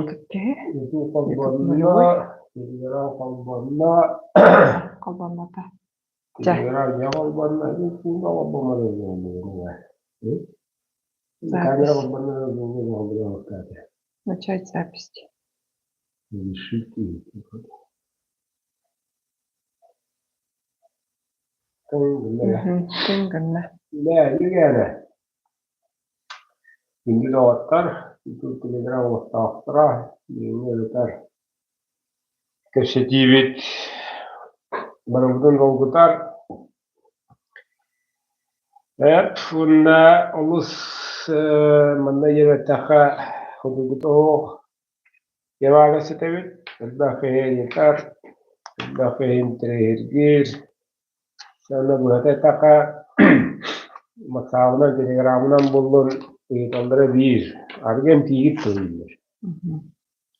Киһи Ити YouTube нулевой холбонно, Телеграм холбонно, холбоммото. Дьэ, Телеграм дьэ холбонно, пуун холбоммото Камера запись. холбонно Начать запись. Решить. Тыҥ гынна. Бля, Күндү доҕоттор, YouTube Telegram олохтоохторо, бүгүҥҥү ырытар кэпсэтиибит барыбытын долгутар. Эп уонна олус манна диэбэтэххэ судургута суох Кевага ситэбит, элбэх киһи ыйытар, элбэх киһи интэриэһиргиир. Уонна быһата эттэххэ, ватсабынан, телеграмынан буллун ыйыталлара биир, арыгы эмтиигит суруйдулар.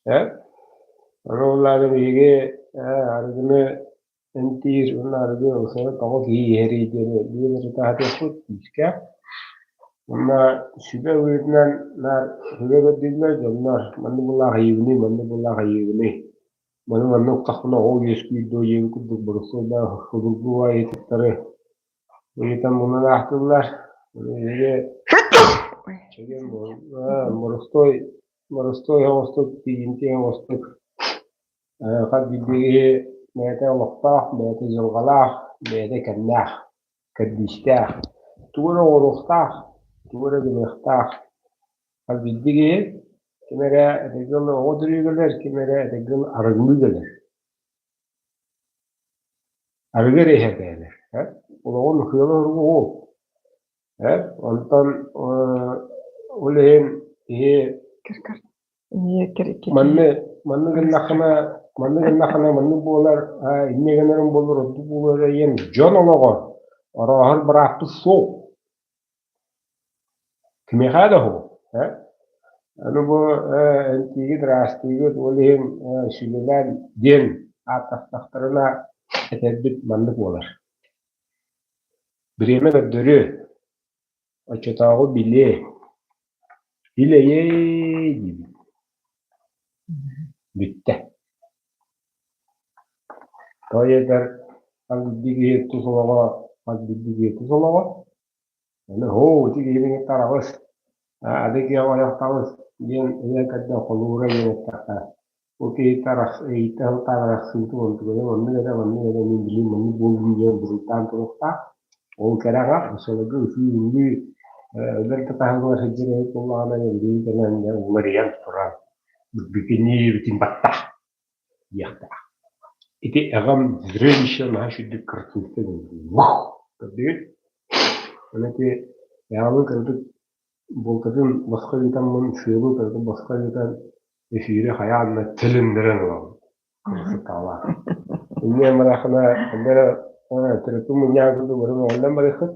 Ээ, ону буоллаҕына биһиги ээ арыгыны эмтиир уонна арыгы ылсара тоҕо киһи иһэрий диэни биир ырытаһатыахпыт күүскэ. Уонна сүбэ быһыытынан наар сүбэ көрдүүллэр дьоннор маннык буоллаах айыыбыный, маннык буоллаах айыыбыный Маны манна уктахпына оҕо үөскүүр дуо диэн курдук боростуойдаах судургу баайытыктары ыйытан мунан аахтыллар. Биһиги чэгиэн боростуой боростуой оҕостук тиийимтиэ оҕостук хас биирдии киһи бэйэтэ олохтоох, бэйэтэ дьылҕалаах, бэйэтэ кэмнээх, кэрдиистээх. Тугу эрэ оҥоруохтаах, тугу эрэ гыныахтаах. Хас биирдии киһи ким эрэ этэҥҥэ оҕо төрүү кэлэр, ким эрэ этэҥҥэ арыгылыы кэлэр. Арыгы эрэ иһэр кэлэр. Олоҕун сыала-соруга ол. Онтон ол иһин киһи манны манны гыннаххына манны гыннаххына маннык буолар, инньэ гынарым буоллар ордук буолуо диэн дьон олоҕор орооһор бырааппыт суох. Кимиэхэ да уһу, ээ Аны бу эмтиигит, ыраастыыгыт, ол иһин сүбэлээн диэн ааттастахтарына этэрбит маннык буолар: Бириэмэ көрдөрүө, оччотооҕу билиэ, ил-эйээ диибит, бүттэ. Тоҕо диэтэр хас биирдии киһи тус олоҕо, хас биирдии киһи тус олоҕо Аны һоо ити киһибин кытта араҕыс, ады киһи ойох таҕыс диэн ыйан көрдө холуура диэн эттэххэ, ол киһиттэ ыйытта сылтаан арахсыыты онтугайым оннук этэ маннык этэ мин билим маннык буоллум диэн буруйдаан туруохтаах. Ол кэрэҕэ оччолорго ытыы-үҥүү өлөр да таһымыгар сылдьар эбит буоллаҕына билигин кэлэн уларыйан туран бүтүннүү баттах диэхтээх. Ити эҕэм зрелище наһаа үчүгдүк картинка көрдүгүт? Аны ити эҕэбин кырдык буолкатын босхо ыытаммын, сыабын кырдык босхо ыытан эфири хайаан да төлөннөрөн ылабын. Кырсыктаалаах. Инньэ барахына ханна эрэ төрөппүт мунньаҕа курдук бары мөҕүллэн барыаххыт.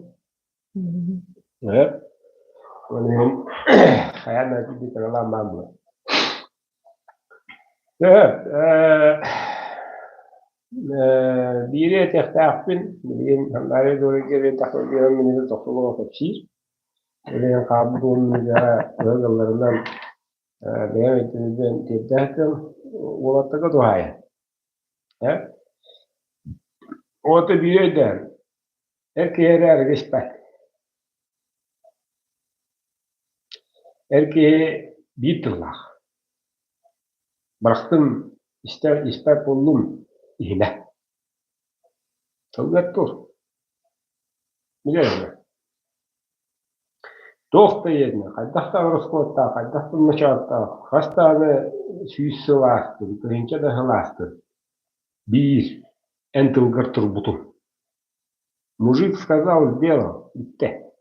Ээ, ол иһин хайаан да итинник кыралаан баар буолар. Сөп, биири этиэхтээхпин, билигин Дарья Георгиевна тахсаргынан миниһи тохсулуга кэпсиир. Билигин хаалбыт уон мүнүүтэҕэ ыһык ылларынан бэйэм өйдөбүлбүн тиэрдэ сылдьан уолаттарга туһаайан. Ээ, уота биири өйдөөн, эр киһи эрэ арыгы испэт. Эр киһи биир тыллаах: «Бырахтым, истэр испэт буоллум, иһимэ» Тылгар тур, билэр Туох да иэннэ, хайдах да ороскуоттаах, хайдах да ночооттоох, хас даҕаны 100 сыл аастын, 1000 да сыл аастын, биир эн тылгар турбутуҥ. Мужик сказал, сделал, бүттэ.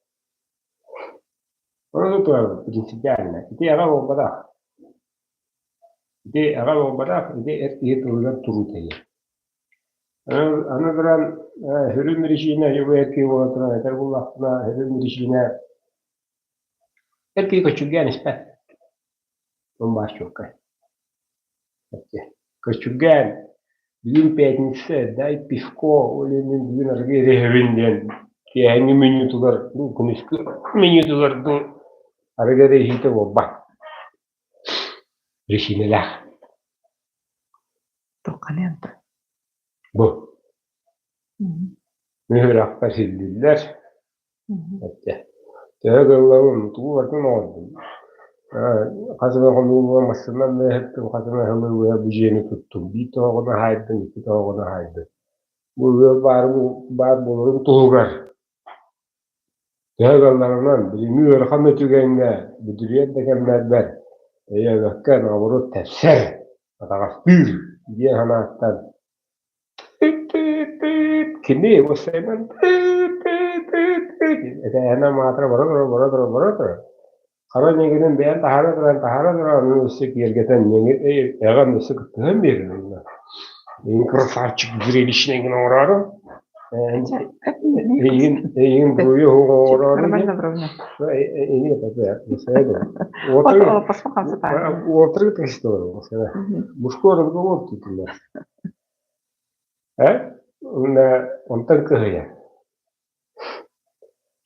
Ону турабын принципиально. Ити аҕа буолбатах. Ити аҕа буолбатах, ити эр киһи тылыгар туруу тэйэр. Аны туран сүрүн биричиинэ бу эр киһи буола туран этэр буоллахпына, сүрүн биричиинэ эр киһи көччүргээн испэт. Ол баар чуолкай. Көччүргээн бүгүн пятница, дай пивко, ол иһин бүгүн арыгы иһэбин диэн киэһээҥҥи менютугар, күнүскү менютугар дуу арыгы эрэ иһиитэ буолбат. Биричиинэлээх. Туохханый онтон? Бу. Мүһүрэххэ силлииллэр. Эттэ. Төһө кыллабын, тугу барытын оҥордум. Хас эмэ хонууга массыынам ыаһыттым, хас эмэ сылы быһа бу дьиэни туттум. Биир тоһоҕону хаайдым, икки тоһоҕону хаайдым. Бу ыал баар, баар буоларын туһугар Төһө кыалларынан, билиҥҥи ыарахан да түгэҥҥэ, бүдүрүйэр да кэмнэрбэр өйөөбөккө, наоборот тэпсэр, атаҕастыыр диэн санааттан тыыт-тыыт-тыыт кини уоссайынан тыыт-тыыт-тыыт этээһинэ маатыра бара турар, бара турар, бара турар. Хара ньиэгинин бэйэм таһаара туран, таһаара туран, ону өссө киэргэтэн, эҕэм өссө кыттыһан биэрэр онно. Эйигин красавчик зрелищный гына оҥороору. Эйигин, эйигин буруйу оҥороору Нормально вровня. Эйигин Уотыры Мужской разговор тут у нас. Э? Онтон кыһыйа.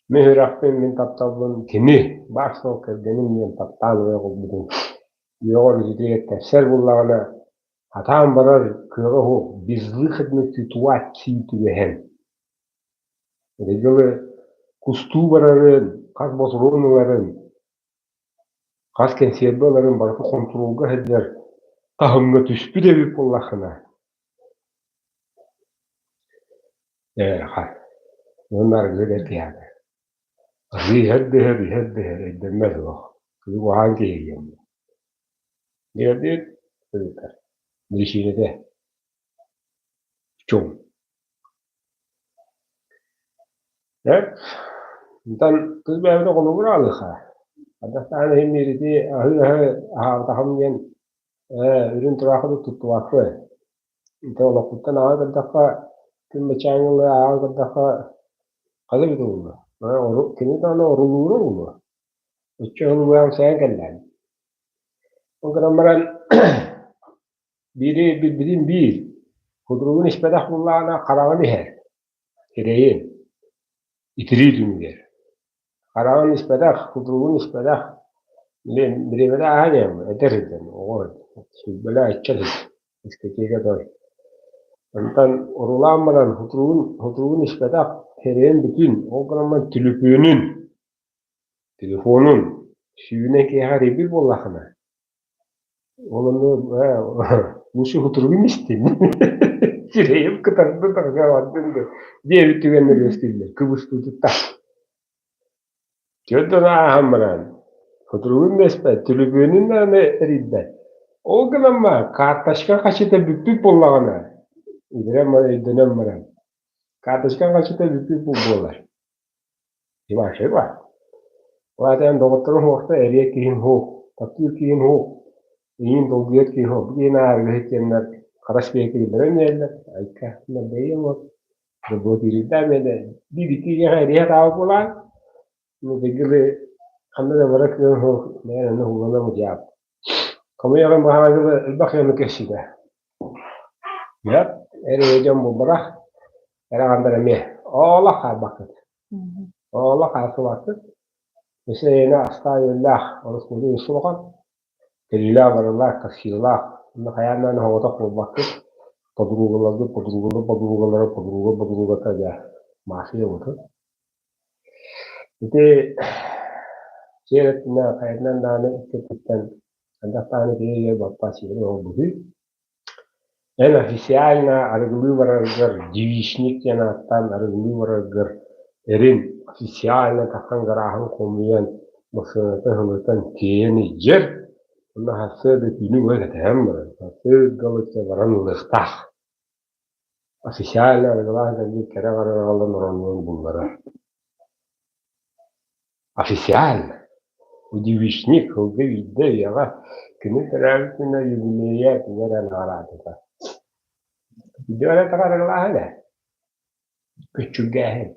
Мин үрэхпин, мин тапталбын кини, баар-суох кэргэним диэн таптаан ойох ылбытым. Үөҕэр үлэтигэр тэпсэр буоллаҕына, хатаан барар кыаҕа суох безвыходной ситуации түбэһэн. Ити дылы кустуу барарын, хас ботуруон ыларын, хас кэнсиэрбэ ыларын барыта хонтуруолга сылдьар таһымҥа түспүт эбит буоллаххына, Ээ, уонна арыгы да киһиэхэ Аһыы иһэр да иһэр, иһэр да иһэр, өйдөммөт олох. Кыыс уһаан киһи диэн Диэбит ыытар. Биричиинэтэ чуҥ. Эп, онтон кыыс бэйэбит оҕолорбун аҕалыахха. Ардахтаан иһин ити аһыы-аһы аһаабатаҕым диэн ээ, үрүҥ тураахы да туттубаппын. Ити олохпуттан ааҕан көрдөххө, күн баччааҥҥы ылы ааҕан көрдөххө, хас эбит уһуллуо? Кини даҕаны орулуура буолуо. Оччо уһулугуйаҕын сайан кэллэҕин. Ол гынан баран биири билбитим биир, кудуругун испэтэх буоллаҕына хараҕын иһэр, сирэйин, итирии түмүгэр. Хараҕын испэтэх, кутуругун испэтэх, бириэмэтэ ааһан иһэн эдэр сылдьан, оҕо сүүрбэлээх ыччат дискотека той. Онтон урулаан баран кутуругун, кутуругун испэтэх, сирэйин бүтүн, ол гынан баран түлүпүөнүн, телефонун сүүнэ киэһэ эрийбит буоллаххына, ол онно лучше кутуругун истин сирэйим кытарда таҕыга бардын да диэбит түгэннэр үөскүүллэр кыбыстыытыттан Түөрт да ааһан баран, кутуругун да испэт, түлүпүөнүн даҕаны эрийбэт. Ол гынан ба, карточка хачыта бүппүт буоллаҕына, үөрэн баран өйдөнөн баран, карточка хачыта бүппүт буолар. Иваши ба. Ол аата эн доҕотторуҥ суохта эриэ киһиҥ суох, таптыыр киһиҥ суох, эйиин долгуйар киһи суох. Бу киһини аарыгыһыт диэннэр хара спиэкэ бэрэн биэрэллэр. Айка, надоело. Биир-икки эрийэ таабыт буолаан, дыгылы ханна да бара кыан суох бэйэн онно уулана мудьаап. Хомуйаҕын баһаҕа элбэх дьону көрсүбэ. Дьэ, эрэ дьон буолбатах, эрэ хандар эмиэ олох хаалбаккыт. Олох хаалсыбаккыт. Өссө эйиэнэ астаах-үөллээх, ороскуоту өссө улахан. Кэлиилээх, барылаах, таксилаах, онно хайаан даҕаны соҕотох буолбаккыт, подругаларгыт подругалар подругалара подруга подругата дьэ мафия буолуо. Ити сиэр өттүнэн хайатынан даҕаны икки өттүттэн хайдах даҕаны киһи өйө баппат сиэри оҥорбутуй. Эн официально арыгылыы бараргар девичник диэн ааттаан арыгылыы бараргар эрин официально таххан гарааһын хомуйан, массыыната ыһылытан тиэйэн илдьэр уонна сарсыарда түүнү быһа кэтэһэн баран, сарсыарда ылычча баран ылыахтаах. Официально арыгылаан кэлбит кэрэ аҥарын аҕалан ороннорун булларар. Официально Удивичник сылга биирдэ үйэҕэ кини төрөөбүт күнэ юбилейа тугу эрэ наҕараадата. Видео арыгылааһын ээ. Көччүргээһин.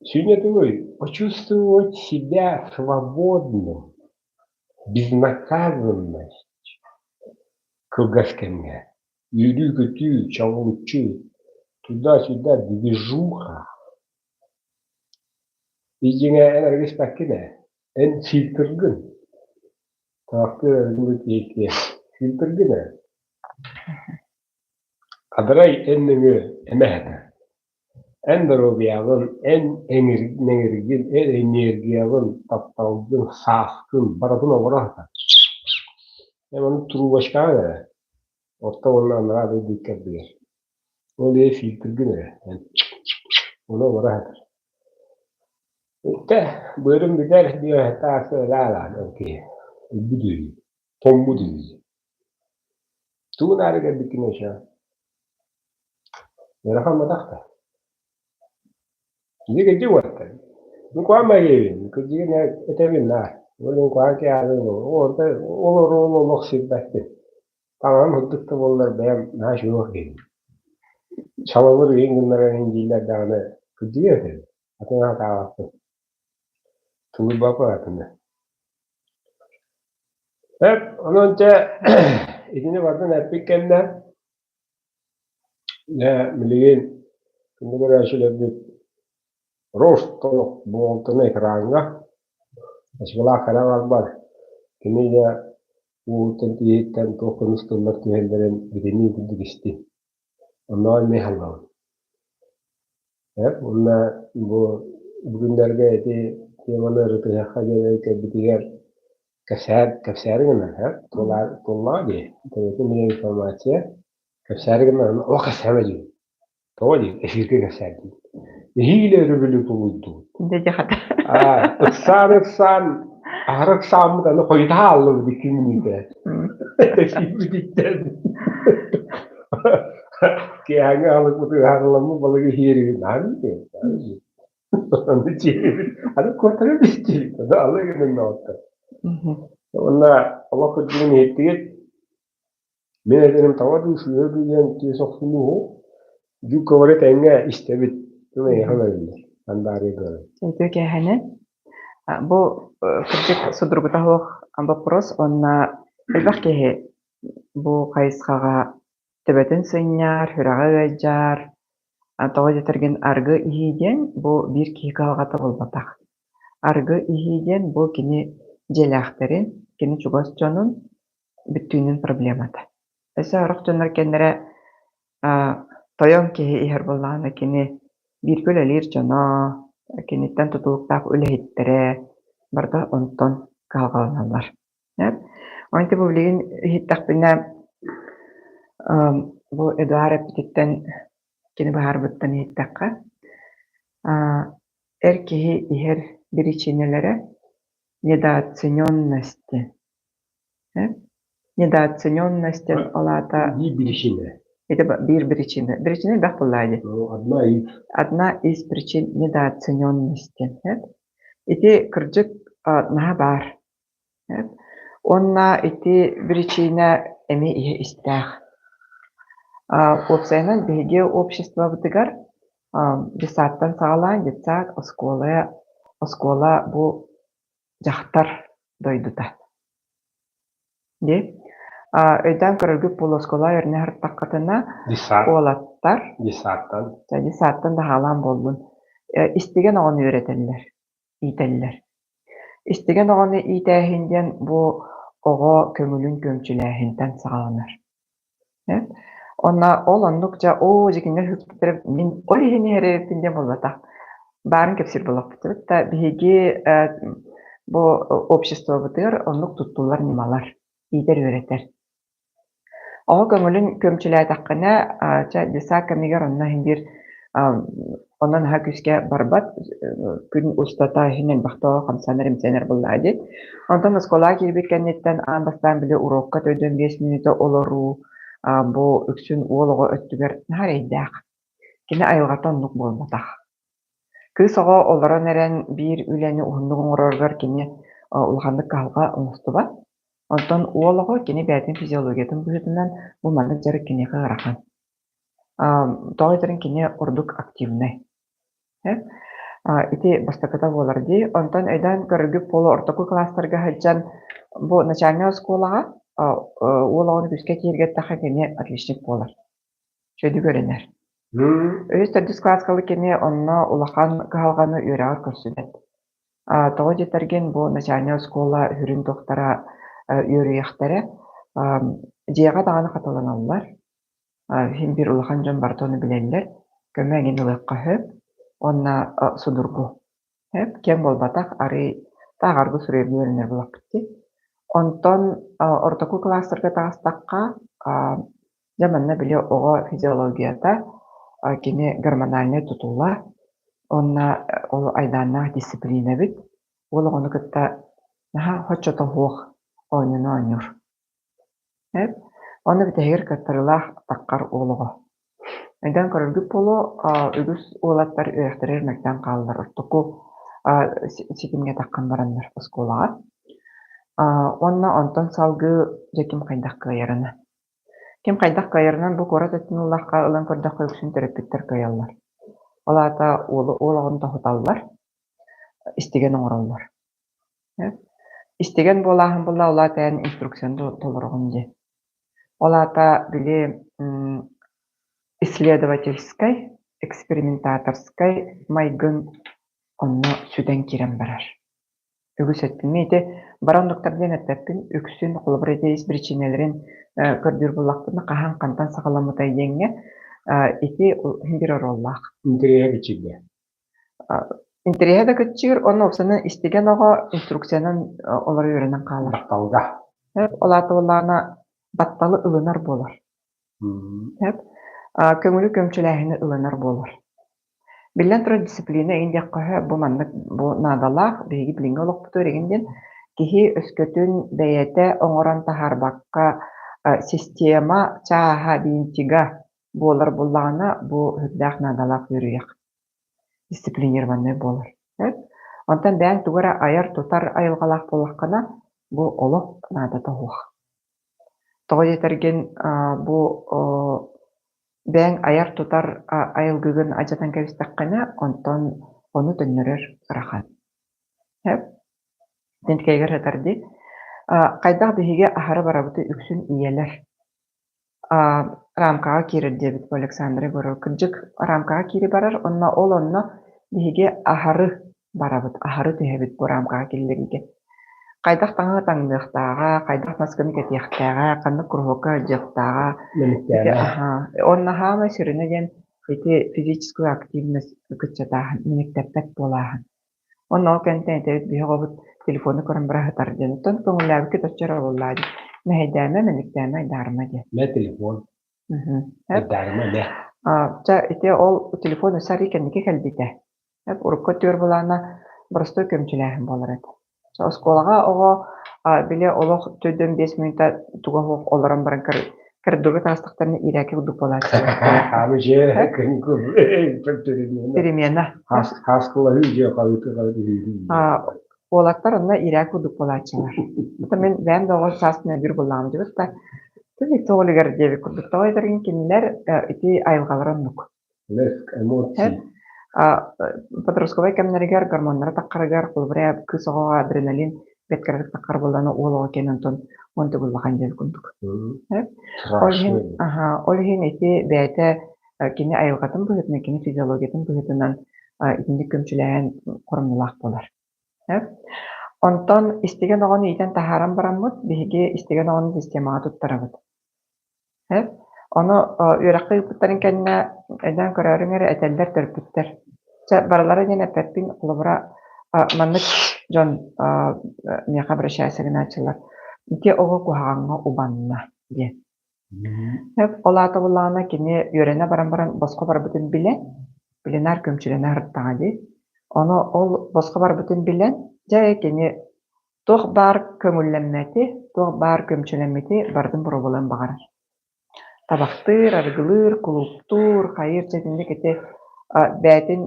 Сүнньэ тугуй? Почувствовать себя свободным, безнаказанность кылгас кэмҥэ. Үөрүү-көтүү, чаҕылыччы, туда-сюда движуха. Ис дьиҥэ эн арыгы испэккин ээ, эн фильтргын. Таахтыыр эргиммит иһиккэ фильтргин ээ. Адарай эн нөҥүө эмэһэтэ. Эн доруобуйаҕын, эн нэҥиргин, эн энергияҕын, тапталгын, сааскын барытын оҥоро сатар. Эн ону трубочкаҕын эрэ, орто уонна анараа дойду икки ардыгар. Ол иһин фильтргин эрэ, эн ону оҥоро сатар. Итэ быарым бүтэр диэхтэ ылаалаан эн киһи өлбүт үһү, тоҥмут үһү. Тугу наары кэлбиккин өйсөөн Ыарахан матах да. Кини кырдьык уоттар. Мин куһаҕан баҕайыбын, кырдьыгын этэбин наар. Ол иһин куһаҕан киһи ол оруолу олох сирбэппин. Таҥаһым сырдык да буоллар бэйэм наһаа үчүгэй киһибин. Салабыр ыйын гыннаран иһин дииллэр даҕаны кырдьыгы этэбин. Атын сатаабаппын. Тулуйбаппын атыны. Эп, онон дьэ итини барытын эппит кэннэ Дьэ, билигин күндү көрөөччүлэрбит Рост толук буолтуна экраҥҥа Ачыкылаах кэлэ барбар кини дьэ ууттан тииһиттэн туох көмүс тыллар түһэллэрин бүтүннүү курдук истиҥ. Оннооҕор эмиэ аһыллабын. Эп уонна бу бүгүннэргэ ити теманы ырытыһыахха диэн кэлбитигэр кэпсээр кэпсээри гынан һэ туоллаҕа дии төбөтүн билэр информация Кэпсээри гынан олох кэпсээмэ диибин. Тоҕо диир эфиргэ кэпсээр диибин. Нэһиилэ өрөбүлү тулуйдубут. Аа, ыксаан ыксаан аһара ыксааммыт аны хойутаа хааллыбыт икки мүнүүтэ. Эфирбититтэн. Киэһээҥҥи аһылыкпыт ыһаарыламмыт балыгы иһиэрибит наһаа диир. Аны чиэбит, аны куотара биттибит, аны алы гынан ноҕоттор. Уонна олох кырдьыгын иһиттигит, Мин этэрим таба дуу, сыыһа дуу диэн тиэс охсунуу Дьууккабары тэҥҥэ истэбит, тыл эйиэхэ бэриллэр, сандаарыйа турарын. Үтүө кээһэнэн. Бу кырдьык судургута суох боппуруос уонна элбэх киһи бу хайысхаҕа төбөтүн сынньар, сүрэҕэ ыалдьар, тоҕо диэтэргин арыгы иһии диэн бу биир киһи кыһалҕата буолбатах. Арыгы иһии диэн бу кини дьиэлээхтэрин, кини чугас дьонун бүттүүнүн проблемата. Өссө сорох дьоннор кэннэрэ тойон киһи иһэр буоллаҕына кини бииргэ үлэлиир дьоно, киниттэн тутулуктаах үлэһиттэрэ барыта онтон кыһалҕаланаллар. Онтон бу билигин иһиттэхпинэ бу Эдуард эппититтэн кини быһаарбыттан иһиттэххэ эр киһи иһэр биричиинэлэрэ недооцененности Недооцененность ол аата Биир биричиинэ. Это биир биричиинэ. Биричиинэ элбэх буоллаҕа дии. Одна из. Одна из причин недооцененности. Ити кырдьык наһаа баар. Уонна ити биричиинэ эмиэ иһэ истээх. Уопсайынан биһиги обществобытыгар детсадтан саҕалаан детсад, оскуола, оскуола бу дьахтар дойдута. Дии. Өйдөөн көрөргүт буолуо оскуолаҕа үөрэнэ сырыттаххытына Детсад. уолаттар Детсадтан. детсадтан да хаалаан буоллун истигэн оҕону үөрэтэллэр, иитэллэр. Истигэн оҕону иитээһин диэн бу оҕо көҥүлүн күөмчүлээһинтэн саҕаланар. Уонна ол оннук дьэ оо дьэ кинилэр үһүктэрэ мин ол иһин иһэрээбиппин диэн буолбатах. Баарын кэпсиир буоллахпыт да биһиги бу обществобытыгар оннук туттуллар ньымалар иитэр-үөрэтэр. Оҕо көҥүлүн күөмчүлээтэххинэ чэ детсад кэмигэр онно иһин биир онон наһаа күүскэ барбат күн устата иһин элбэхтэ оҕо хамсанар-имсэнэр буоллаҕа дии. Онтон оскуолаҕа киирбит кэнниттэн аан бастаан били уруокка төрдүөн биэс мүнүүтэ олоруу бу үксүн уол оҕо өттүгэр наһаа эрэйдээх. Кини айылҕата оннук буолбатах. Кыыс оҕо олорон эрэн биир үлэни уһуннук оҥороругар кини улаханнык кыһалҕа оҥостубат. Онтон уол оҕо кини бэйэтин физиологиятын быһыытынан бу маннык дьарык киниэхэ ыарахан. Тоҕо этэрин кини ордук активнай. Ити бастакыта буолар дии. Онтон өйдөөн көрөргүт буолуо ортоку кылаастарга сылдьан бу начальнай оскуолаҕа уол оҕону күүскэ киһиргэттэххэ кини отличник буолар. Үчүгэйдик үөрэнэр. Үһүс төрдүс кылааска кини онно улахан кыһалҕаны үөрэҕэр көрсүбэт. Тоҕо диэтэргин бу начальнай оскуола сүрүн доктора үөрүйэхтэрэ дьиэҕэ даҕаны хатыланаллар. Син биир улахан дьон барыта ону билэллэр. Көмө эҥин ылыахха сөп уонна судургу. Сөп, киэҥ буолбатах, арыый тааҕаргы суруйарга үөрэнэр буоллахпыт дии. Онтон ортоку кылаастарга таҕыстахха, дьэ манна били оҕо физиологията, кини гормональнай тутула уонна ол айдааннаах дисциплина эбит. Уол оҕону кытта наһаа соччото суох оонньууну оонньуур. Сөп. Уонна бүтэһигэр кыаттарыылаах таххар уол оҕо. Өйдөөн көрөргүт буолуо, үгүс уолаттар үөрэхтэригэр мөлтөөн хааллар. Ортоку ситимҥэ таххан бараннар оскуолаҕа. Уонна онтон салгыы дьэ ким хайдах кыайарынан. Ким хайдах кыайарынан бу куорат өттүн ыллахха, ылан көрдөххө үксүн төрөппүттэр кыайаллар. Ол аата уолу уол оҕону тоһуталлар, истигэн оҥороллор. Истигэн буолааһын буолла, ол аата эн инструкцияны толороҕун дии. Ол аата били исследовательскай, экспериментаторскай майгын онно сүтэн киирэн барар. Үгүс өттүн ити бары оннуктар диэн эппэппин, үксүн холобур ити ис биричиинэлэрин көрдүүр буоллахпына хаһан хантан саҕаламмытай диэҥҥэ ити биир оруоллаах. Интэриэһэ кичиргэ. Интэриэһэ да кыччыыр уонна уопсайынан истигэн оҕо инструкциянан олоро үөрэнэн хаалар. Батталга. Ол аата буоллаҕына батталы ылынар буолар. Көҥүлү көмчүлээһини ылынар буолар. Биллэн турар, дисциплина эҥин диэххэ бу маннык бу наадалаах, биһиги билиҥҥи олохпутугар эҥин диэн киһи өскөтүн бэйэтэ оҥорон таһаарбакка система чааһа, винтига буолар буоллаҕына, бу сүрдээх наадалаах үөрүйэх дисциплинированнай буолар. Онтон бэйэҥ тугу эрэ айар-тутар айылҕалаах буоллаххына, бу олох наадата суох. Тоҕо диэтэргин, бу бэйэҥ айар-тутар айылгыгын алдьатан кэбистэххинэ, онтон ону төннөрөр ыарахан. Итинникэйгэр сытар дии. Хайдах биһиги аһара барабытый үксүн ийэлэр Рамкаҕа киирэр диэбит бу Александр Егоров. Кырдьык, рамкаҕа киири барар уонна ол онно биһиги аһары барабыт, аһары түһэбит бу рамкаҕа киллэриигэ. Хайдах таҥаһы таҥныахтааҕа, хайдах наскыны кэтиэхтээҕэ, ханнык куруһуокка сылдьыахтааҕа. Ити аһаа. Уонна саамай сүрүнэ диэн ити физическую активность кыччатааһын, мэниктэппэт буолааһын. Уонна ол кэнниттэн этэбит биһи оҕобут телефону көрөн бара сытар диэн. Оттон көҥүллээбиккит оччо эрэ буоллаа дии. Мэһэйдээмэ, мэниктээмэ, айдаарыма диэн. Мэ телефон. Айдаарыма мэ. Чэ, ити ол телефон өссө арыый кэнники кэлбитэ. Урукку өттүгэр былаана боростуой көмчүлээһин буолар этэ. Оскуолаҕа оҕо били олох төрдүөн 5 мүнүүтэ туга суох олорон баран коридорга таҕыстахтарына иирээки курдук буолааччылар. Перемена. Уолаттар онно иирээки курдук буолааччылар. Это мин бэйэм да оҕо сааспын өйдүүр буоллаҕым дьыбыт да тоҕолугар диэбит курдук. Тоҕо этэргин кинилэр ити айылҕалара оннук. Эмоции. Подростковай кэмнэригэр гормоннара таххарыгар, холобура, кыыс оҕоҕо адреналин бэрт кыратык таххар буоллаҕына, уол оҕо кэлэн онтон уон төгүл улахан диэн курдук. Ол иһин, ол иһин ити бэйэтэ кини айылҕатын быһыытынан, кини физиологиятын быһыытынан итинник көмчүлээн хоромньулаах буолар. Онтон истигэн оҕону иитэн таһааран бараммыт, биһиги истигэн оҕону системаҕа туттарабыт. Сөп. Ону үөрэххэ ыыппыттарын кэннэ өйдөөн көрөөрүҥ эрэ этэллэр төрөппүттэр. Чэ, барылара диэн эппэппин, холобура, маннык дьон миэхэ обращайся гынааччылар. Ити оҕо куһаҕаҥҥа убанна диэн. Сөп. Ол аата буоллаҕына кини үөрэнэ баран баран босхо барбытын билэн, пленар көмчүлэнэ сырыттаҕа дии. Ону ол босхо барбытын билэн, дьэ кини Туох баар көҥүллэммэти, туох баар көмчүлэммити барытын боруобалыан баҕарар. Табахтыыр, арыгылыыр, кулууптуур, хайыыр дьэ итинник ити бэйэтин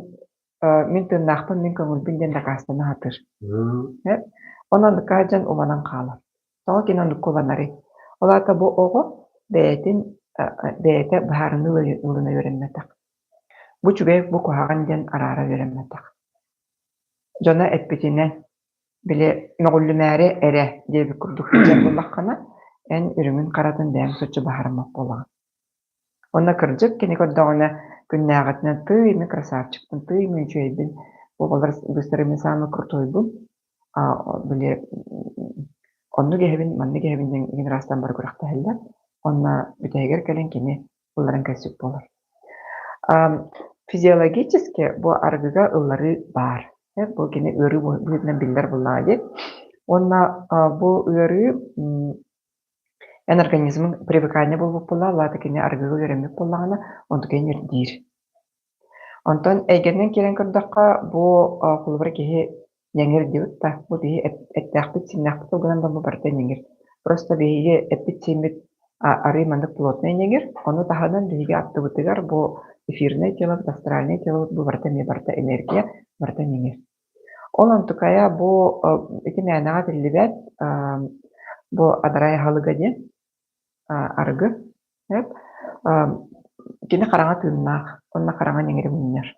мин тыыннаахпын, мин көҥүлбүн диэн дакаастана сатыыр. Онон оннукка сылдьан убанан хаалар. Тоҕо кини оннукка убанарый? Ол аата бу оҕо бэйэтин бэйэтэ быһаарыныы ылына үөрэммэтэх. Бу үчүгэй, бу куһаҕан диэн араара үөрэммэтэх. Дьоно эппитинэн Били мөҕүллүмээри эрэ диэбит курдук сылдьар буоллаххына, эн үрүҥүн-харатын бэйэҥ соччо баһарыммат буолаҕын. Уонна кырдьык кини көрдөҕүнэ күннээҕитинэн тыый мин красавчикпын, тыый мин үчүгэйбин, оҕолор быстар мин саамай крутойбун, били Оннук иһэбин, маннык иһэбин диэн игин араастаан бары күрэхтэһэллэр. Уонна бүтэһигэр кэлин кини ылларан кэлсик буолар. Физиологически бу арыгыга ылларыы баар. Бу кини ыарыы быһыытынан биллэр буоллаҕа дии. Уонна бу ыарыы эн организмыҥ привыкание буолбут буоллаҕа, ол аата кини арыгыга үөрэммит буоллаҕына, онтукайын ирдиир. Онтон эйгэнэн киирэн көрдөххө, бу холобура киһи ньэҥир диэбит да, бу биһи эттээхпит-сииннээхпит ол гынан баран бу барыта ньэҥир. Просто биһиги эппит-сииммит арыый маннык плотнай ньэҥир, ону таһынан биһиги аттыбытыгар бу эфирное телобут, астральное телобут бу барыта эмиэ барыта энергия, барыта ньэҥир. Ол онтукайа бу ити мээнэҕэ этиллибэт бу адарай аһылыга диэн арыгы Кини хараҥа тыыннаах уонна хараҥа ньэҥири мунньар.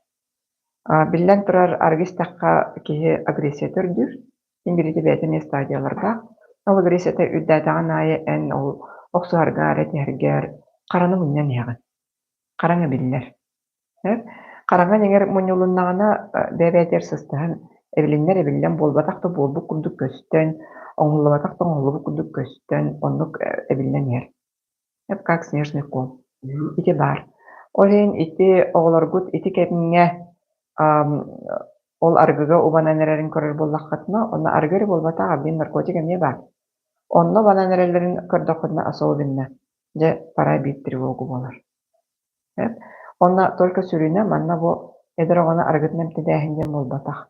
Биллэн турар, арыгы истэххэ киһи агрессията үрдүүр. Син биирдэ бэйэтэ эмиэ стадиялардаах. Ол агрессията үрдээтэҕин аайы эн ол охсуһаргар, этиһэргэр хараны мунньан иһэҕин. Хараҥа биллэр. Хараҥа ньэҥэр мунньулуннаҕына бэйэ-бэйэтигэр сыстыһан эбилиннэр эбиллэн буолбатах да буолбут курдук көстөн, оҥоһуллубатах да оҥоһуллубут курдук көстөн, оннук эбиллэн иһэр. Как снежный ком. Ити баар. Ол иһин ити оҕолоргут ити кэмҥэ ол арыгыга убанан эрэрин көрөр буоллаххытына, онно арыгы эрэ буолбатах, абдин наркотик эмиэ баар. Онно убанан эрэллэрин көрдөххүтүнэ особенно дьэ пора бить тревогу буолар. Онно только сүрүнэ манна бу эдэр оҕону арыгытын эмтэтээһин диэн буолбатах.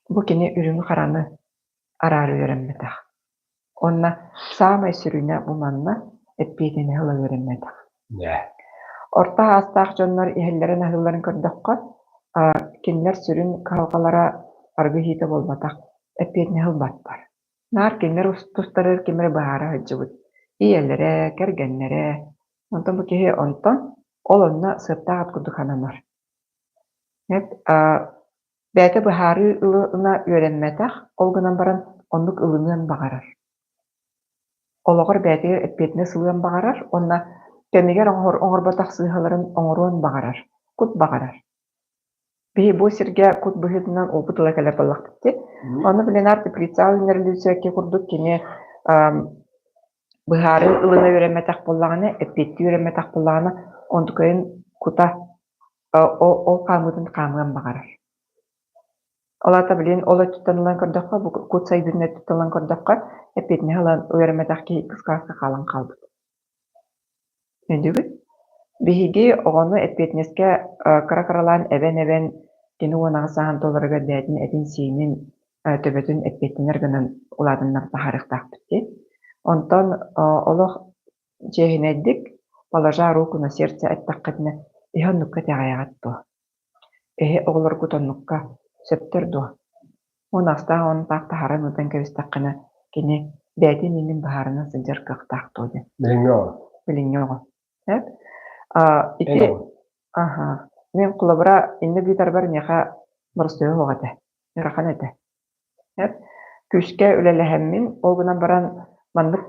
Бу кини үрүҥү-хараны араара үөрэммэтэх. Уонна саамай сүрүнэ бу манна эппиэтинэһи ыла үөрэммэтэх. Орто саастаах дьоннор иһэллэрин-аһыылларын көрдөххө, кинилэр сүрүн кыһалҕалара арыгы иһиитэ буолбатах, эппиэтинэһи ылбаттар. Наар кинилэр тустарыгар ким эрэ быһаара сылдьыбыт. Ийэлэрэ, кэргэннэрэ. Онтон бу киһи онтон ол онно сыаптаах ат курдук сананар. Бэйэтэ быһаарыы ылына үөрэммэтэх, ол гынан баран оннук ылыныан баҕарар. Олоҕор бэйэтигэр эппиэтинэс ылыан баҕарар уонна кэмигэр оҥорботох сыыһаларын оҥоруон баҕарар, кут баҕарар. Биһи бу сиргэ кут быһыытынан опыт ыла кэлэр буоллахпыт дии. Ону Ленар Теплицаҕа үүнэриллибит курдук кини быһаарыы ылына үөрэммэтэх буоллаҕына, эппиэттии үөрэммэтэх буоллаҕына, онтукайын кута ол хаамыытын хаамыан баҕарар. Ол аата билигин ол өттүттэн ылан көрдөххө, бу кут сайдыытын өттүттэн ылан көрдөххө, эппиэтинэһи ылан үөрэммэтэх киһи иккис кылааска хаалан хаалбыт. Өйдүүгүт? Биһиги оҕону эппиэтинэскэ кыра-кыралаан эбэн-эбэн кини 18 сааһын туоларыгар бэйэтин этин-сиинин, төбөтүн эппиэттэнэр гынан улаатыннар таһаарыахтаахпыт дии. Онтон олох чиэһинэйдик положа руку на сердце эттэххитинэ, иһэ оннукка итэҕэйэҕит дуо? Эһи оҕолоргут оннукка сөптөр дуо? Уон аҕыстаах уонтаах таһааран ыытан кэбистэххинэ, кини бэйэтин иннин быһаарынан сылдьар кыахтаах дуо диэн. Билиҥҥи оҕо. Билиҥҥи оҕо. Эп. Ити аха. Мин холобура инник ыытарбар миэхэ боростуойа суох этэ. Ыарахан этэ. Эп. Күүскэ үлэлэһэммин, ол гынан баран маннык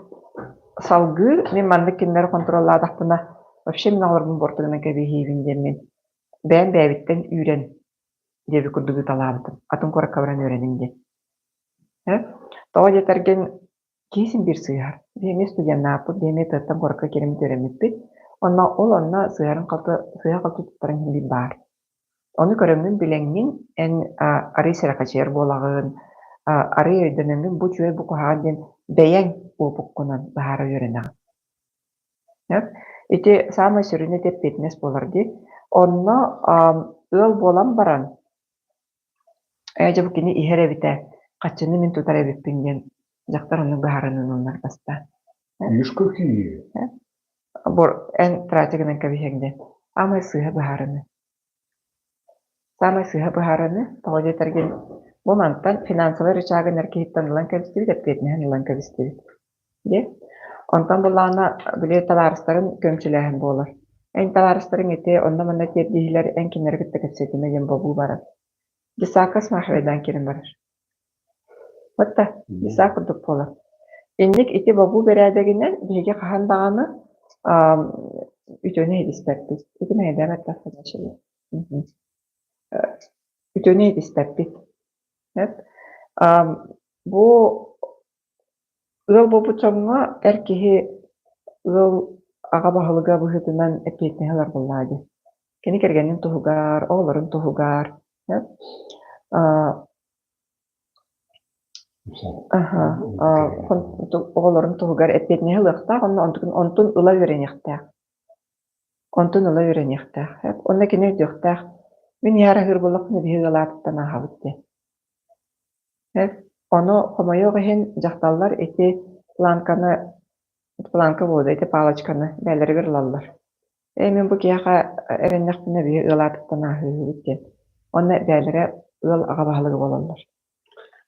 салгыы мин маннык кинилэри хонтуруоллаатахпына вообще мин оҕолорбун буортугунан кэбиһиибин диэммин бэйэм бэйэбиттэн үүрэн диэбит курдук ыыталаабытым. Атын куоракка баран үөрэниҥ диэн. Э? Тоҕо диэтэргин киһи син биир сыыһар. Биһи эмиэ студеннааппыт, биһи эмиэ тыаттан куоракка киирэммит үөрэммиппит. Онно ол онно сыыһарын-халты сыыһа-халты туттарыҥ иһин биир баар. Ону көрөҥҥүн билэҥҥин эн арыый сэрэхэчийэр буолаҕын, арыый өйдөнөҥҥүн бу үчүгэй бу куһаҕан диэн бэйэҥ уопуккунан быһаара үөрэнэҕин. Ити саамай сүрүнэ ити эппиэтинэс буолар дии. Онно ыал буолан баран, ээ дьэ бу кини иһэр эбитэ, хаччыны мин тутар эбиппин диэн дьахтар оннук быһаарыныы ылынар бастаан. Ишь какие! Эн тратя гынан кэбиһиэҥ диэн. Аамай сыыһа быһаарыныы. Саамай сыыһа быһаарыны, тоҕо диэтэргин, бу мантан финансовай рычагын эр киһиттэн ылан кэбистибит, эппиэтинэһин ылан кэбистибит. Дии. Онтон буллаҕына, били табаарыстарын көмчүлээһин буолар. Эн табаарыстарыҥ ити онно-манна тиэрдииһилэр, эн кинилэри кытта кэпсэтимэ диэн бобуу барар. Десакка смахивайдаан киирэн барар. Вот да, десак курдук буолар. Инник ити бобуу бэрээдэгинэн биһиги хаһан даҕаны үтүөнү иһитиспэппит. Ити мэйдээн эттэххэ Үтүөнү иһитиспэппит. Бу Ыал буолбут дьоҥҥо эр киһи ыал аҕа баһылыга быһыытынан эппиэтинэһи ылар буоллаҕа дии. Кини кэргэнин туһугар, оҕолорун туһугар оҕолорун туһугар эппиэтинэһи ылыахтаах уонна онтун ыла үөрэниэхтээх. Онтун ыла үөрэниэхтээх. Онно кини өйдүөхтээх. Мин иһэр аһыыр буоллахпына биһиги ыал аатыттан ааһабыт диэн. Ону хомойуох иһин дьахталлар ити планканы планка буолуо ити палочканы бэйэлэригэр ылаллар. Ээ мин бу киһиэхэ эрэннэхпинэ биһи ыал аатыттан ааһыыһыбыт диэн. Уонна бэйэлэрэ ыал аҕа баһылыга буолаллар.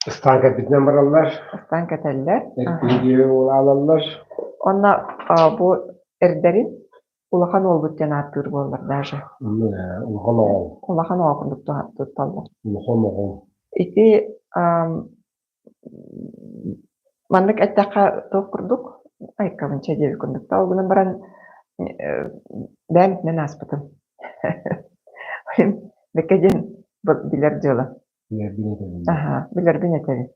Ыстаан кэлбитинэн бараллар. Ыстаан кэтэллэр. Эркиһи уолаалаллар. Онно бу эрдэрин улахан уолбут диэн ааттыыр буоллар даже. Улахан оҕол. Улахан оҕо курдук тутталлар. Улахан оҕол. Ити маннык эттэххэ туох курдук айкабынча диэбит курдук да ол гынан баран бэйэм итинэн ааспытым. Бэккэ диэн билэр дьыала. Билэрбин этэбин. Аһа, билэрбин этэбин.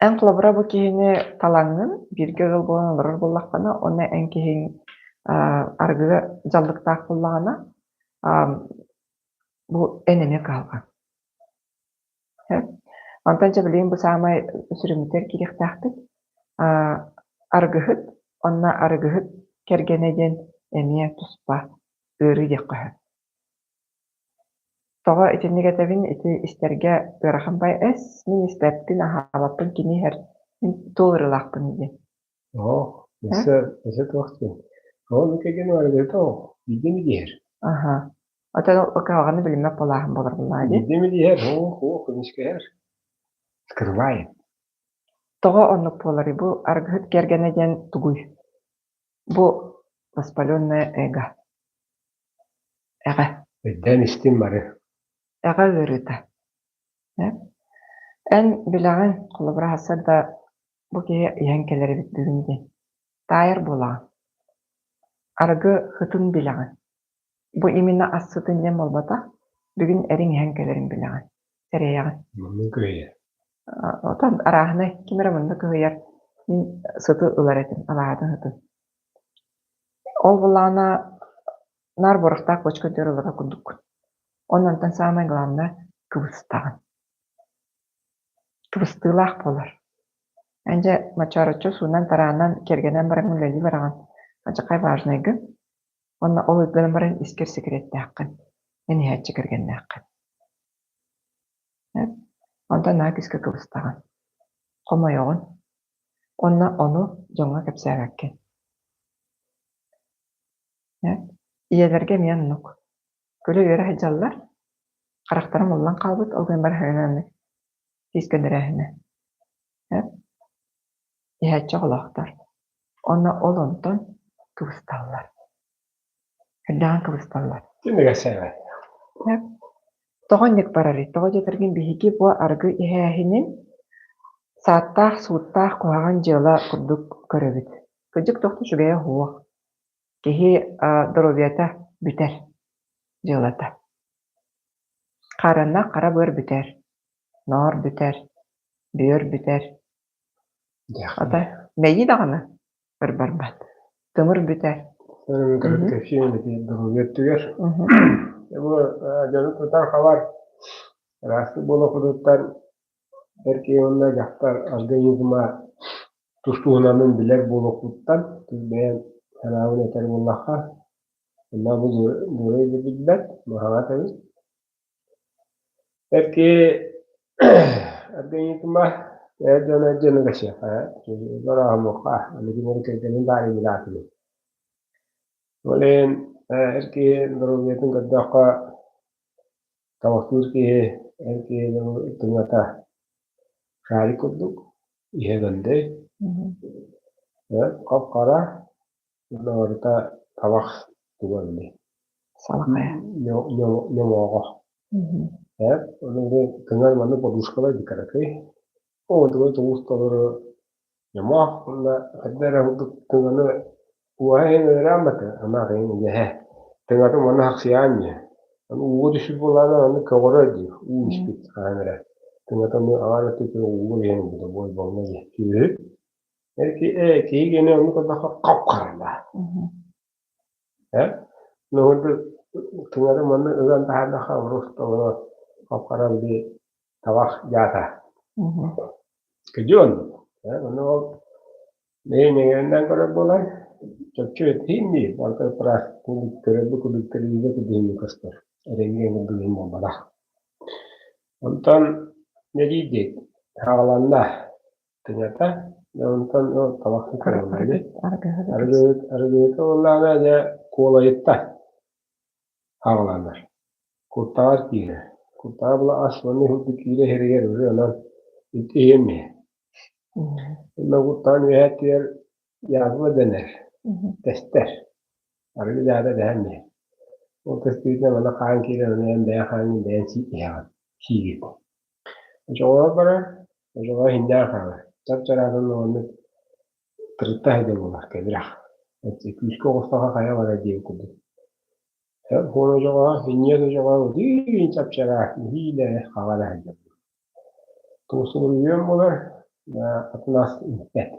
Эн холобура бу киһини талаҥҥын бииргэ ыал буолан олорор буоллаххына, уонна эн киһиҥ арыгыга дьаллыктаах буоллаҕына, бу эн эмиэ кыһалҕаҥ. Онтон дьэ билигин бу саамай сүрүммүтүгэр киириэхтээхпит. Арыгыһыт уонна арыгыһыт кэргэнэ диэн эмиэ туспа ыарыы диэххэ сөп. Тоҕо итинник этэбин, ити истэргэ ыарахан бай эс, мин испэппин, аһаабаппын, кини иһэр, мин туох ыарыылаахпын диэн. Оо, өссө, өссө туох диэн. Ол кэргэнэ арыгыта ол, биирдэ иһэр. Аха. Оттон ол кыһалҕаны билиммэт буолааһын буолар буоллаҕа дии. Биирдэ иһэр, ох, ох, көмүскэһэр. Скрывает. Тоҕо оннук буоларый? Бу арыгыһыт кэргэнэ диэн тугуй? Бу воспаленное эго. Эҕэ. Өйдөөн истин бары. Эҕэ ыарыыта. Эн билэҕин, холобура аһасар да бу киһи иһэн кэлэр эбит бүгүн диэн. Таайар буолаҕын. Арыгы сытын билэҕин. Бу именно ас сытын диэн буолбатах, бүгүн эриҥ иһэн кэлэрин билэҕин, сэрэйэҕин. Муннун кыһыйар. Отон арааһынай ким эрэ мунна кыһыйар, мин сыты ылар этим, алаһатын сытын. Ол былаана наар буорахтаах бочка үрдүгэр ылара курдуккун. Уонна онтон саамай главное кыбыстаҕын. Кыбыстыылаах буолар. Эн дьэ мочоороччу суунан-тараанан, киэргэнэн баран үлэлии бараҕын. Алдьархай важнайгын. Уонна ол гынан баран искэр секреттээххин, эн иһээччи кэргэннээххин. Онтон наһаа күүскэ кыбыстаҕын, хомойоҕун уонна ону дьоҥҥо кэпсээбэккин. Ийэлэргэ эмиэ оннук. Күлэ-үөрэ сылдьаллар, харахтара муллан хаалбыт, ол гынан баран тиис көннөрөөһүнэ. Иһээччи оҕолоохтор. Уонна ол онтон кыбысталлар. Сүрдээҕин кыбысталлар. Ким кэпсээбэт. Тоҕо инник барарый? Тоҕо диэтэргин биһиги бу арыгы иһээһинин сааттаах-сууттаах куһаҕан дьыала курдук көрөбүт. Кырдьык туох да үчүгэйэ суох. Киһи доруобуйата бүтэр дьыалата. Хаарыаннаах хара быар бүтэр, ноор бүтэр, бүөр бүтэр. Ата мэйии даҕаны өр барбат. Тымыр бүтэр. Кэпсиэн доруобуйа өттүгэр. Бу дьону тутар хабар ыраастык буолуохпутуттан эр киһи уонна дьахтар организма тус-туһунанын билэр буолуохпуттан тус бэйэм санаабын этэр буоллахха, онно бу буруй да билбэт, баһаҕат эбит. Эр киһи организма эр дьоно дьону кэсиэххэ, орооһумуохха, аны кинилэр кэргэнин баарыйбытаатыны. Ол иһин эр киһи доруобуйатын көрдөххө, табахтыыр киһи эр киһи тыҥата шарик курдук, иһэ көндөй, хап-хара, уонна барыта табах туга эбитий Салахайа. Ньомооҕо. Ээ, ону тыҥар маннык подушкалар декоративный. Оо, тугу толору ньомоох уонна хайда эрэ курдук тыҥаны уоһа иһин ыараан ама иһин идэһэ. Тыҥатын уонна хахсыйаан дии. Аны ууга түспүт буоллаҕына аны көҕөрөр дии, уу испит хаһан эрэ. Тыҥата эмиэ аҥаар өттүттэн ууллан иһэн ылбыта буолбалла дии. Сүөһү. Э, киһи гиэнэ оннук көрдөххө хап-харанда. Э? Ну, тыҥата манна ыган таһаардахха просто оно хап-хара били табах дьаата. Кыдьыон. Э, ону ол Нэһилиэнньэнэн көрөр буолан, чопчу этиим дии, барыта ыраас көрөрбүт курдук телевизор курдук көстөр, эрэҥҥэ курдук буолбатах. Онтон нэлиидик хааланна тыҥата, онтон табахтыы көрөллөр Арыгыһыт арыгыһыта буоллаҕына дьэ куолайытта хааланар. Куртаҕар киирэр. Куртаҕар була ас уонна иһирдьэ киирэ иһэригэр уже онон ити иһиэм иһэ. Онно куттаан үөһэттигэр язва дэнэр, тэстэр. Арыгы дьаата дэһэн иһэр. Ол тэстибитинэн манна хаан киирэн, ону эн бэйэ хааҥҥын бэйэҥ сии иһэҕин, сиигин. Очоҕоҕор барар, очоҕоҕо иһиннээх хаалар. Чап-чараатын оннук тырытта сылдьар буолар, кэбирэх. Күүскэ оҕустаха хайа барар диэбит курдук. Хуон очоҕоҕо, инньиэс очоҕоҕо утуйун чап-чараас, нэһиилэ хаҕара сылдьар. Туусулуйуом буолар, атын ас иһиппэт,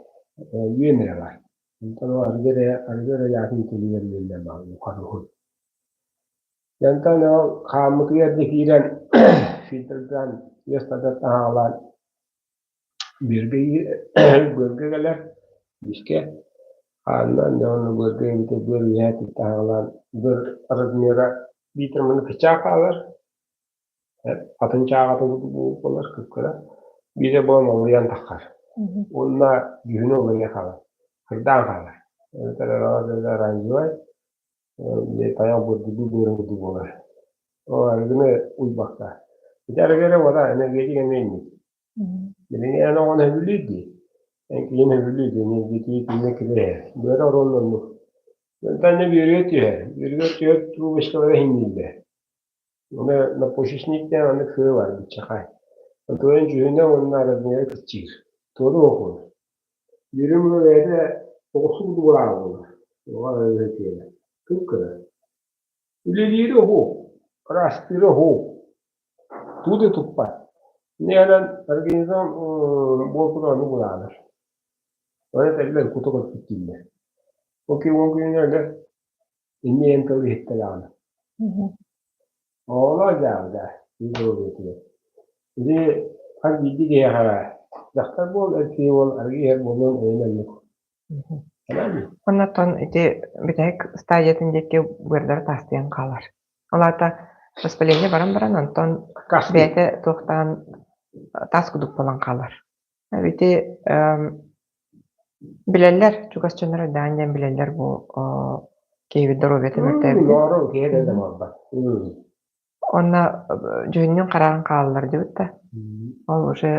үөн эрэ баар. Онтон ол арыгы эрэ, арыгы эрэ дьаатын тулуйар үөннэр баар улахан уһун. Онтон ол хааммытыгар да киирэн фильтрдаан үөс тардар таһаалаан бүөргэ бүөргэ кэлэр бискэ хааннаан дьэ уонна быарга эбитэ быар үөһээ таһаалаан быар размера биитэр маны кычаах хаалар Атын чааҕатын буолар кып-кыра, биирэ буолан олуйан таххар. Уонна дьүһүнэ уларыйа хаалар, кырдаан хаалар. Эбэтэр оранжевай, тайах бурдугу буорун курдук буолар. Ол арыгыны уйбакка. Ити арыгы эрэ буолар, энергетик эмиэ инник. Билигин эн оҕону сөбүлүүр дии. Эн киһини сөбүлүүр дии, энергетиги киинэ кириэһэр. Быара оруолун оннук. Онтон үөрүө түһэр. Үөрүгэр түһэр трубочкалара иһиннииллэр. Уонна надпочечник диэн аны кыыл баар быччахай. Онтуойун дьүһүнэ уонна размера кыччыыр. Туора уохур. Үөрүм ыла бэйэтэ оҕурсу курдук улахан буолар. Оҕо үһү Кып-кыра. Үлэлиирэ уһу, ыраастыыра уһу. Туу да туппат. Инньэ организм буолбут ону булаанар. Ону этэллэр кута көппүт дииллэр. Ол киһи күнүнэ Инньэ диэн тыл иһиттэ даҕаны. Оҕолор дьаабыда диэтилэр. Ити хас биирдии киһиэхэ дьахтар буол, эр киһи буол, арыгы иһэр буолуон эйэн оннук. Оннотон ити бүтэһик стадиятын диэки быардара таастыйан хаалар. Ол аата воспаление баран баран онтон бэйэтэ туохтаан таас кудук буолан хаалар. Ити Билэллэр, чугас дьоннор даан диэн билэллэр бу киһибит доруобуйата мөлтөөбүтүн. Уонна дьүһүннүүн хараҕын хааллар дибит да. Ол уже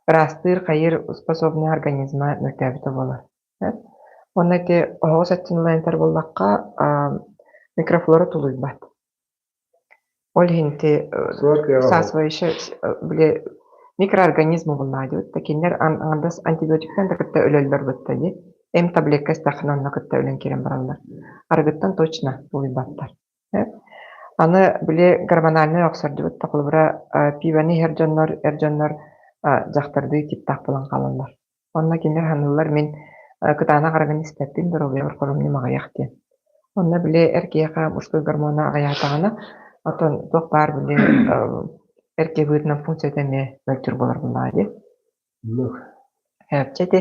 ыраастыыр, хайыыр способный организма мөлтөөбүтэ буолар. Уонна ити оһоҕос өттүн ылан этэр буоллахха, микрофлора тулуйбат. Ол иһин ити всасывающая били микроорганизмы буллаадыбыт да кинилэр аҥардас антибиотиктан да кытта өлөллөр бытта дии. Эм таблетка истэххинэ онно кытта өлөн киирэн бараллар. Арыгыттан точно тулуйбаттар. Аны били гормональнай охсордубут да холобура пивоны иһэр дьоннор эр дьоннор дьахтардыы типтаах буолан хаалаллар. Онно кинилэр саныыллар мин кытаанах арыгыны испэппин, доруобуйабар хоромньум аҕыйах диэн. Онно били эр киһиэхэ мужской гормона аҕыйаатаҕына, оттон туох баар били эр киһи быһыытынан функцията эмиэ мөлтүүр буолар буоллаҕа дии. Чэ ити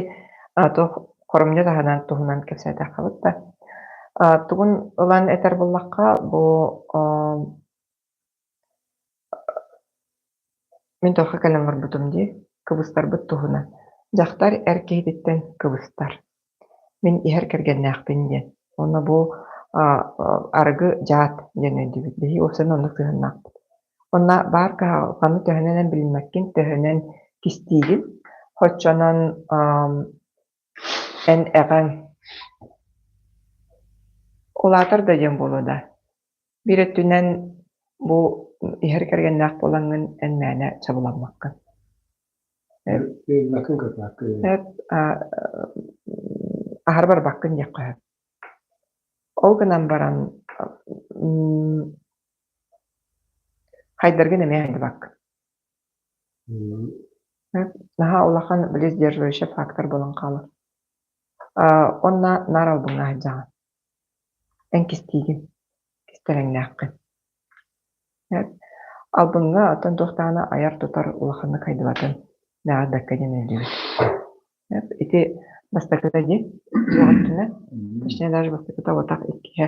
туох хоромньу таһынан туһунан кэпсээтэххэ да тугун ылан этэр буоллахха бу Мин туохха кэлэн олорбутум дии, кыбыстарбыт туһунан. Дьахтар эр киһититтэн кыбыстар. Мин иһэр кэргэннээхпин диэн. Уонна бу арыгы дьаат диэн өйдүүбүт. Биһиги уопсайынан оннук сыһыаннаахпыт. Уонна баар кыһалҕаны төһөнөн эн билиммэккин, төһөнөн кистиигин, оччонон эн эҕэҥ улаатар да диэн буолуо да. Биир өттүнэн бу иһэр кэргэннээх буолаҥҥын эн мээнэ чабыламмаккын. Эп аһары барбаккын диэххэ сөп. Ол гынан баран хайдаргын эмиэ хайдыбаккын. Наһаа улахан били сдерживающий фактор буолан хаалар. Уонна наар албыҥҥа сылдьаҕын. Эн кистиигин, кистэлэҥнээххин. Албыҥҥа оттон туох даҕаны айар-тутар улаханнык хайдыбатын мэҕэ бэркэ диэн өйдүүбүт. Ити бастакыта дии, суох өттүнэн, точнее даже бастакыта уотах иккиһэ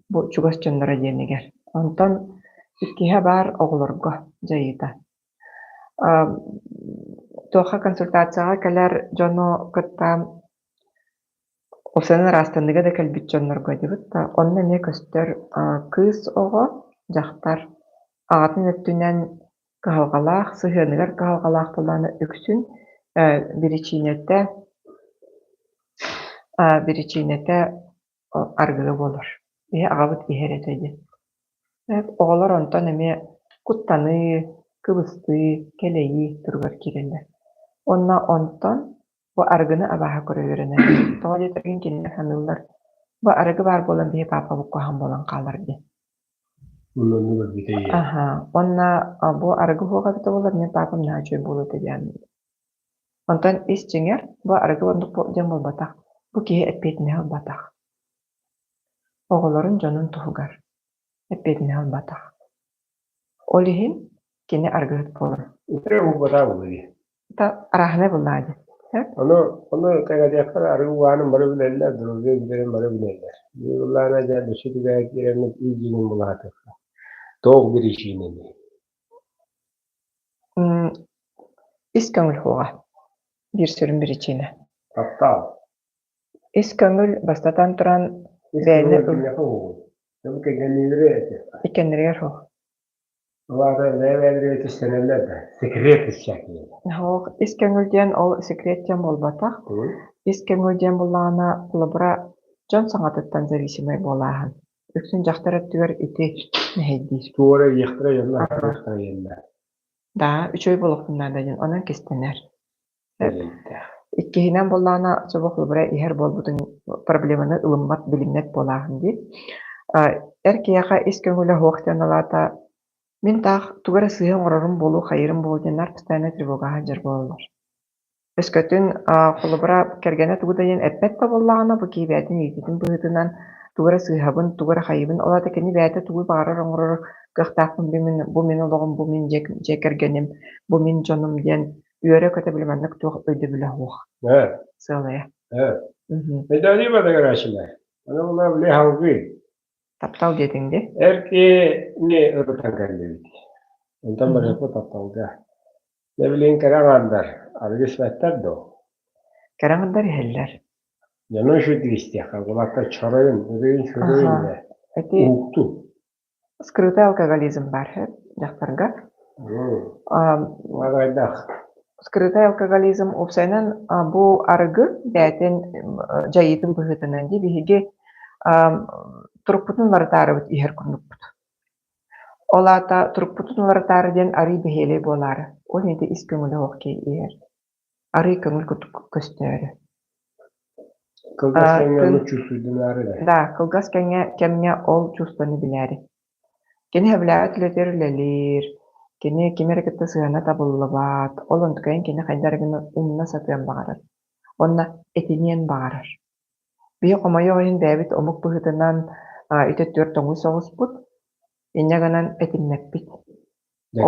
бу чугас дьонноро диэнигэр. Онтон иккиһэ баар оҕолорго дьайыыта. Туохха консультацияҕа кэлэр дьону кытта Уопсайынан ыраастаныыга да кэлбит дьоннорго диэбит да, онно эмиэ көстөр кыыс оҕо, дьахтар аҕатын өттүнэн кыһалҕалаах, сыһыаныгар кыһалҕалаах буоллаҕына үксүн биричиинэтэ биричиинэтэ арыгы буолар. Биһи аҕабыт иһэр этэ диэн. Оҕолор онтон эмиэ куттаныы, кыбыстыы, кэлэйии туругар киирэллэр. Уонна онтон бу арыгыны абааһы көрө үөрэнэллэр. Тоҕо диэтэргин кинилэр саныыллар, бу арыгы баар буолан биһи паапабыт куһаҕан буолан хаалар диэн. Аһа, уонна бу арыгы суох эбитэ буоллар, мин паапам наһаа үчүгэй буолуо этэ диэн. Онтон ис дьиҥэр, бу арыгы оннук диэн буолбатах, бу киһи эппиэтинэһи ылбатах. Оҕолорун дьонун туһугар эппиэтинэһи ылбатах. Ол иһин кини арыгыһыт буолар. Үтүө буолбатах буолуо. Арааһынай буоллаҕа дии. Ону ону тэҥэтиэххэ арыгы угаанын бары билэллэр, доруобуйа бүтэрин бары билэллэр. Биир былаана дьэ өссө түгэҕэ киирэммит ис дьиҥин булаатыахха. Туох биричиинэний? Ис көҥүл суоҕа биир сүрүн биричиинэ. Таптал. Ис көҥүл бастатан туран Ис бэйэни көҥүл кимиэхэ уһугун? Дьон кэргэнниилэрэ этиэххэ. Иккиэннэригэр суох. Ол аата бэйэ-бэйэлэригэр кистэнэллэр да, секрет всякие. Суох, ис көҥүл диэн ол секрет диэн буолбатах. Ис көҥүл диэн буоллаҕына, холобура, дьон саҥатыттан зависимай буолааһын. Үксүн дьахтар өттүгэр ити мэһэйдиир. Туора иэхтэрэ дьонно аһарыахтара диэннэр. Да, үчүгэй буолуохпун наада диэн, онон кистэнэр. Иккиһинэн буоллаҕына, собо холобура иһэр буолбутун проблеманы ылыммат, билиммэт буолааһын дии. Эр киһиэхэ ис көҥүлэ суох диэн алаата мин таах тугу эрэ сыыһа оҥорорум буолуо, хайыырым буолуо диэн наар постоянно тревогаҕа сылдьар буолаллар. Өскөтүн холобура кэргэнэ тугу да диэн эппэт да буоллаҕына, бу киһи бэйэтин иитиитин быһыытынан тугу эрэ сыыһабын, тугу эрэ хайыыбын, ол аата кини бэйэтэ тугу баҕарар оҥорор кыахтаахпын, бу мин, бу мин олоҕум, бу мин дьиэ, дьиэ кэргэним, бу мин дьонум диэн үөрэ-көтө били маннык туох өйдөбүлэ суох сыалайа. Өйдөөнүү бадагыраачылар. Аны була били халгыы. Таптал диэтиҥ дии. Эр киһини ырытан кэллибит. Онтон барыахпыт тапталга. Дьэ билигин кэрэ аҥаардар арыгы испэттэр дуо? Кэрэ аҥаардар иһэллэр. Дьону үчүгэй истиэххэ, булака чоройун, өрөйүн чөрөйүн Аха. да Ити уһукту. скрытый алкоголизм баар дьахтарга. Хайдах? Скрытый алкоголизм уопсайынан бу арыгы бэйэтин дьайыытын быһыытынан дии биһиги турукпутун уларытаарыбыт иһэр курдукпут. Ол аата турукпутун уларытаары диэн арыый бэһиэлэй буолаары, ол иһин ис көҥүлэ суох киһи иһэр. Арыый көҥүл курдук көстөөрү. Кылгас кэмҥэ ону чувствуйданаары да. Да, кылгас кэмҥэ, кэмҥэ ол чувствоны билээри. Кини сөбүлээбэт үлэтигэр үлэлиир, кини кими эрэ кытта сыһыана табыллыбат, ол онтукайын кини хайдах эрэ гына умна сатыан баҕарар. Уонна этиниэн баҕарар. Биһи хомойуох иһин бэйэбит омук быһыытынан ити түөрт тоҥуй соҕуспут, инньэ гынан этиммэппит.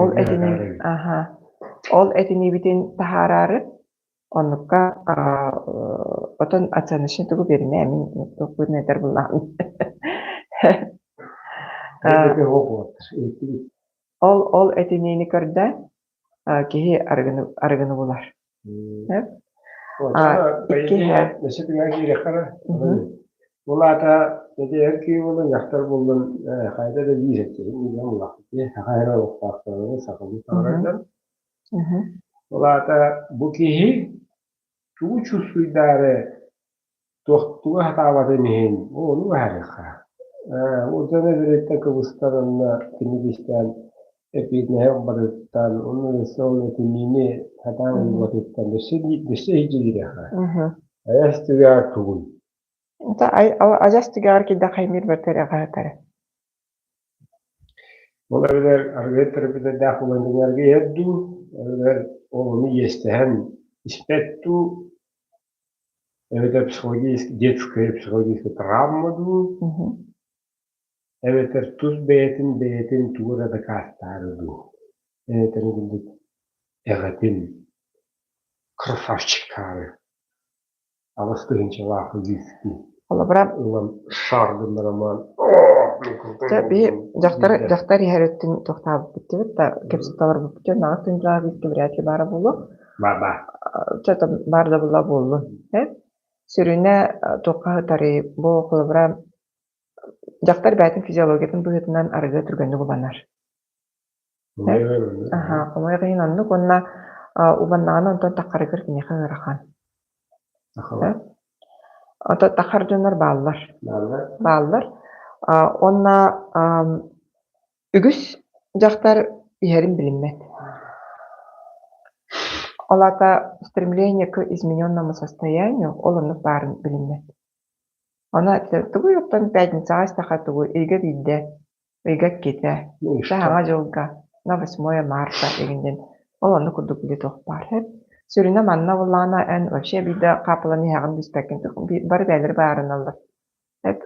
Ол этини аха, ол этиниибитин таһаараары оннукка отон оценочный тугу биэримэ мин туохпун этэр буллаҕым. Ол ол этиниини көрдөөн киһи арыгыны арыгыны булар. Иккиһэ Өссө түҥэ киириэххэ эрэ. Ол аата ити эр киһи буоллун, дьахтар буоллун, хайда да биир этиһин билэн улахпыт. Саха эрэ олохтоохтору сахалыы саҥарардан. Ол аата бу киһи тугу чувствуйдаары туох тугу сатаабатын иһин ону быһаарыахха. Ол дьоно бириттэн кыбыстан уонна кинини истэн эпиэтинэһи барыттан уонна өссө ол этиниини сатаан уйбатыттан өссө өссө иһдьигириэххэ. Айас түгэҕэр тугуй? Адьас түгэҕэр киирдэххэ эмиэ бэртэр эҕэһэтэрэ. Ол эбэтэр арыгы төрөппүттэрдээх буолан кинилэргэ иһэр дуу? Эбэтэр ол ону иэстэһэн испэт дуу, эбэтэр психологическая, детская психологическая травма дуу, эбэтэр тус бэйэтин бэйэтин тугу эрэ дакаастаары дуу, эбэтэр курдук эҕэтин красавчиктаары 8000-лаах виски Холобура, ылан шар гыннарамаан Чэ, биһи дьахтар дьахтар иһэр өттүн тохтообуппут дибит да кэпсэтэ олорбуппут дьон 8000-лаах виски вряд ли баара буолуо. Ба-ба. Чэ, там баар да буолла буоллун. Э? Сүрүнэ туохха сытарый бу холобура дьахтар бэйэтин физиологиятын быһыытынан арыгы түргэнник убанар. Аһаа, хомойуох иһин оннук уонна убаннаҕына онтон таххарыгар киниэхэ ыарахан. Ото таххар дьоннор бааллар. Бааллар. Уонна үгүс дьахтар иһэрин билиммэт. Ол аата стремление к измененному состоянию ол оннук баарын билиммэт. Ону тугуй оттон пятницаҕа истэххэ тугуй ыйга биирдэ ыйга иккитэ, Саҥа дьылга, на 8 марта игин диэн ол оннук курдук били туох баар һэп. Сүрүнэ манна буоллаҕына эн вообще биирдэ хаапылан иһэҕин бүспэккин бары бэйэлэрэ баарыналлар. Эп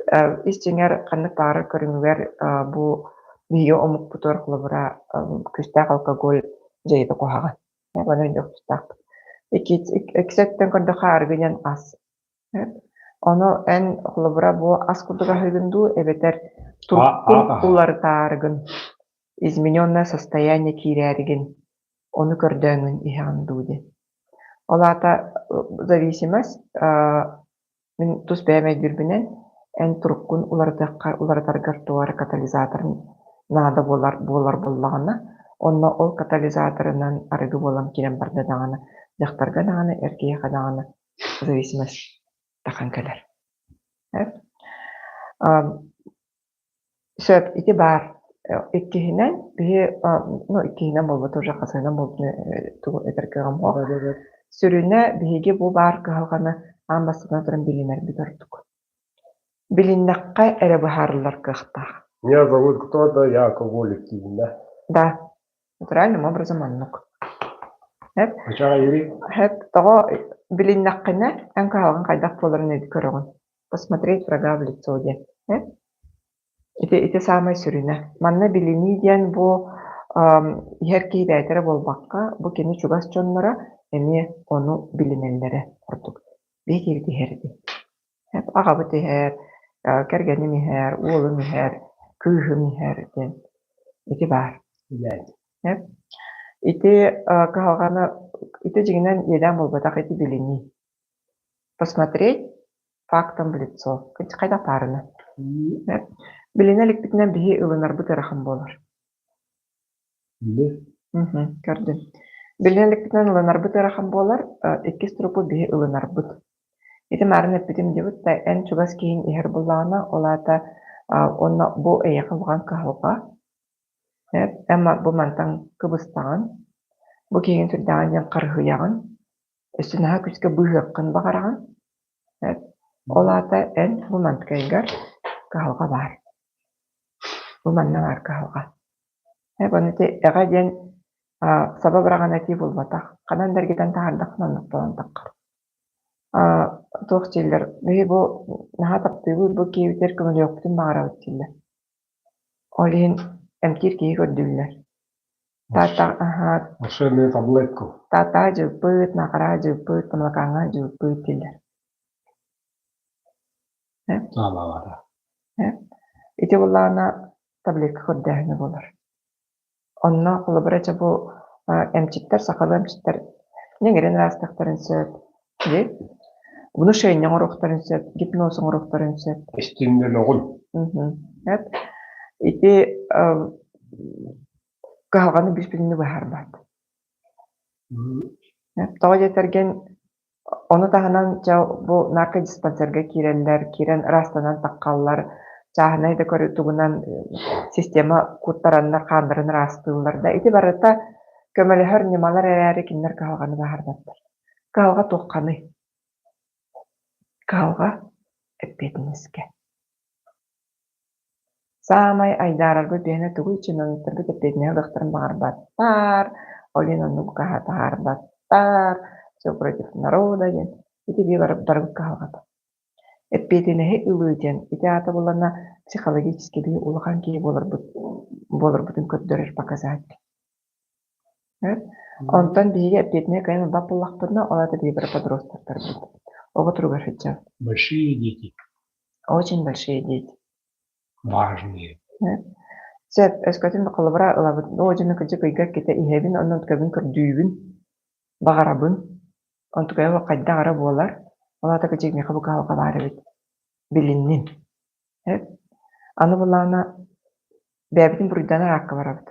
ис дьиҥэр ханнык баҕарар көрүҥүгэр бу биһиги омукпутугар холобура күүстээх алкоголь дьайыыта куһаҕан. Ону өйдүөх тустаахпыт. Иккис өттүн көрдөххө арыгы диэн ас. Ону эн холобура бу ас курдук аһыыгын дуу эбэтэр туруккун уларытаарыгын, измененное состояние киирээригин ону көрдөөҥҥүн иһэҕин дуу диэн. Ол аата зависимость мин тус бэйэм өйдүүрбүнэн эн туруккун уларытыахха уларытаргар туох эрэ катализатор наада буолар буолар буоллаҕына, онно ол катализаторынан арыгы буолан киирэн барда даҕаны, дьахтарга даҕаны, эр киһиэхэ даҕаны зависимость тахан кэлэр. Сөп, ити баар. Иккиһинэн, биһи, ну, иккиһинэн буолбата уже хасыһынан буолбутун тугу этэр кыаҕым суох. Сүрүнэ, биһиги бу баар кыһалҕаны аан бастакынан туран билинэрбит ордук. Билиннэххэ эрэ быһаарыллар кыахтаах. Меня зовут кто-то, я алкоголик диибин да? Да, натуральным образом оннук. Эп, тоҕо билиннэххинэ, эн кыһалҕаҥ хайдах буоларын көрөҕүн. Посмотреть врага в лицо диэн. Ити, ити саамай сүрүнэ. Манна билинии диэн бу иһэр киһи бэйэтэ эрэ буолбакка, бу кини чугас дьонноро эмиэ ону билинэллэрэ ордук. Биһи киһибит иһэр дии. Аҕабыт иһэр, кэргэним иһэр, уолум иһэр, кыыһым иһэр диэн ити баар. Ити кыһалҕаны ити дьиҥинэн иэдээн буолбатах ити билинии. Посмотреть фактом в лицо. Хайдах баарына. Билинэ иликпитинэн биһи ылынарбыт ыарахан буолар. Көрдүм. Билинэ иликпитинэн ылынарбыт ыарахан буолар, иккис турукпут биһи ылынарбыт. Ити маарын эппитим диэбит да, эн чугас киһиҥ иһэр буоллаҕына, ол аата уонна бу эйиэхэ улахан кыһалҕа. Эн бу мантан кыбыстаҕын, бу киһигин сүрдээҕин диэн харыһыйаҕын, өссө наһаа күүскэ быыһыаххын баҕараҕын. Ол аата эн бу манткайгар кыһалҕа баар. Бу манна баар кыһалҕа. Ону ити эҕэ диэн саба быраҕан этии буолбатах. Ханан да эргитэн таһаардаххына оннук буолан таххар. Туох дииллэр, биһи бу наһаа таптыыбыт, бу киһибитигэр көмөлөһүөхпүтүн баҕарабыт дииллэр. Ол иһин эмтиир киһи көрдүүллэр. Волшебную таблетку. Тааттаҕа дьыыппыт, Наахараҕа дьыыппыт, Тамалакааҥҥа дьыыппыт дииллэр. Ити буоллаҕына таблетка көрдөөһүнэ буолар. Онно холобура чэ бу эмчиттэр, сахалыы эмчиттэр ньэҥирин ыраастыахтарын сөп, дии. Внушение оҥоруохтарын сөп, гипноз оҥоруохтарын сөп. Истиҥнэнэҕин. Ити кыһалҕаны бүүс-бүтүннүү быһаарбат. Тоҕо диэтэргин Ону таһынан дьэ бу наркодиспансерга киирэллэр, киирэн ыраастанан таххаллар, чааһынай да көрүү тугунан система куттараннар хааннарын ыраастыыллар да ити барыта көмөлөһөр ньымалар эрээри кинилэр кыһалҕаны баһарбаттар. Кыһалҕа туохханый? Кыһалҕа эппиэтинэскэ. Саамай айдаарарбыт биһиэнэ тугуй чиновниктарбыт эппиэтинэһи ылыахтарын баҕарбаттар. Ол иһин оннук таһаарбаттар, все против народа диэн. Ити биир барыбыт кыһалҕата. Эппиэтинэһи ылыы диэн ити аата булана психологически биһи улахан киһи буоларбыт буоларбытын көрдөрөр показатель. Онтон биһиги эппиэтинэһи кыайан ылбат буоллахпытына, ол аата биһиги бары подростоктарбыт. Оҕо туругар сылдьабыт. Большие дети. Очень большие дети. Важные. Сөп, өскөтүн холобура ылабыт. Оо, дьону кырдьык ыйга иккитэ иһэбин, онон көбүн көрдүүбүн, баҕарабын. Онтукайа хайдах эрэ буолар. Ол аата кырдьык миэхэ бу кыһалҕа баар эбит. Билинним. Аны былаана бэйэбитин буруйданар аакка барабыт.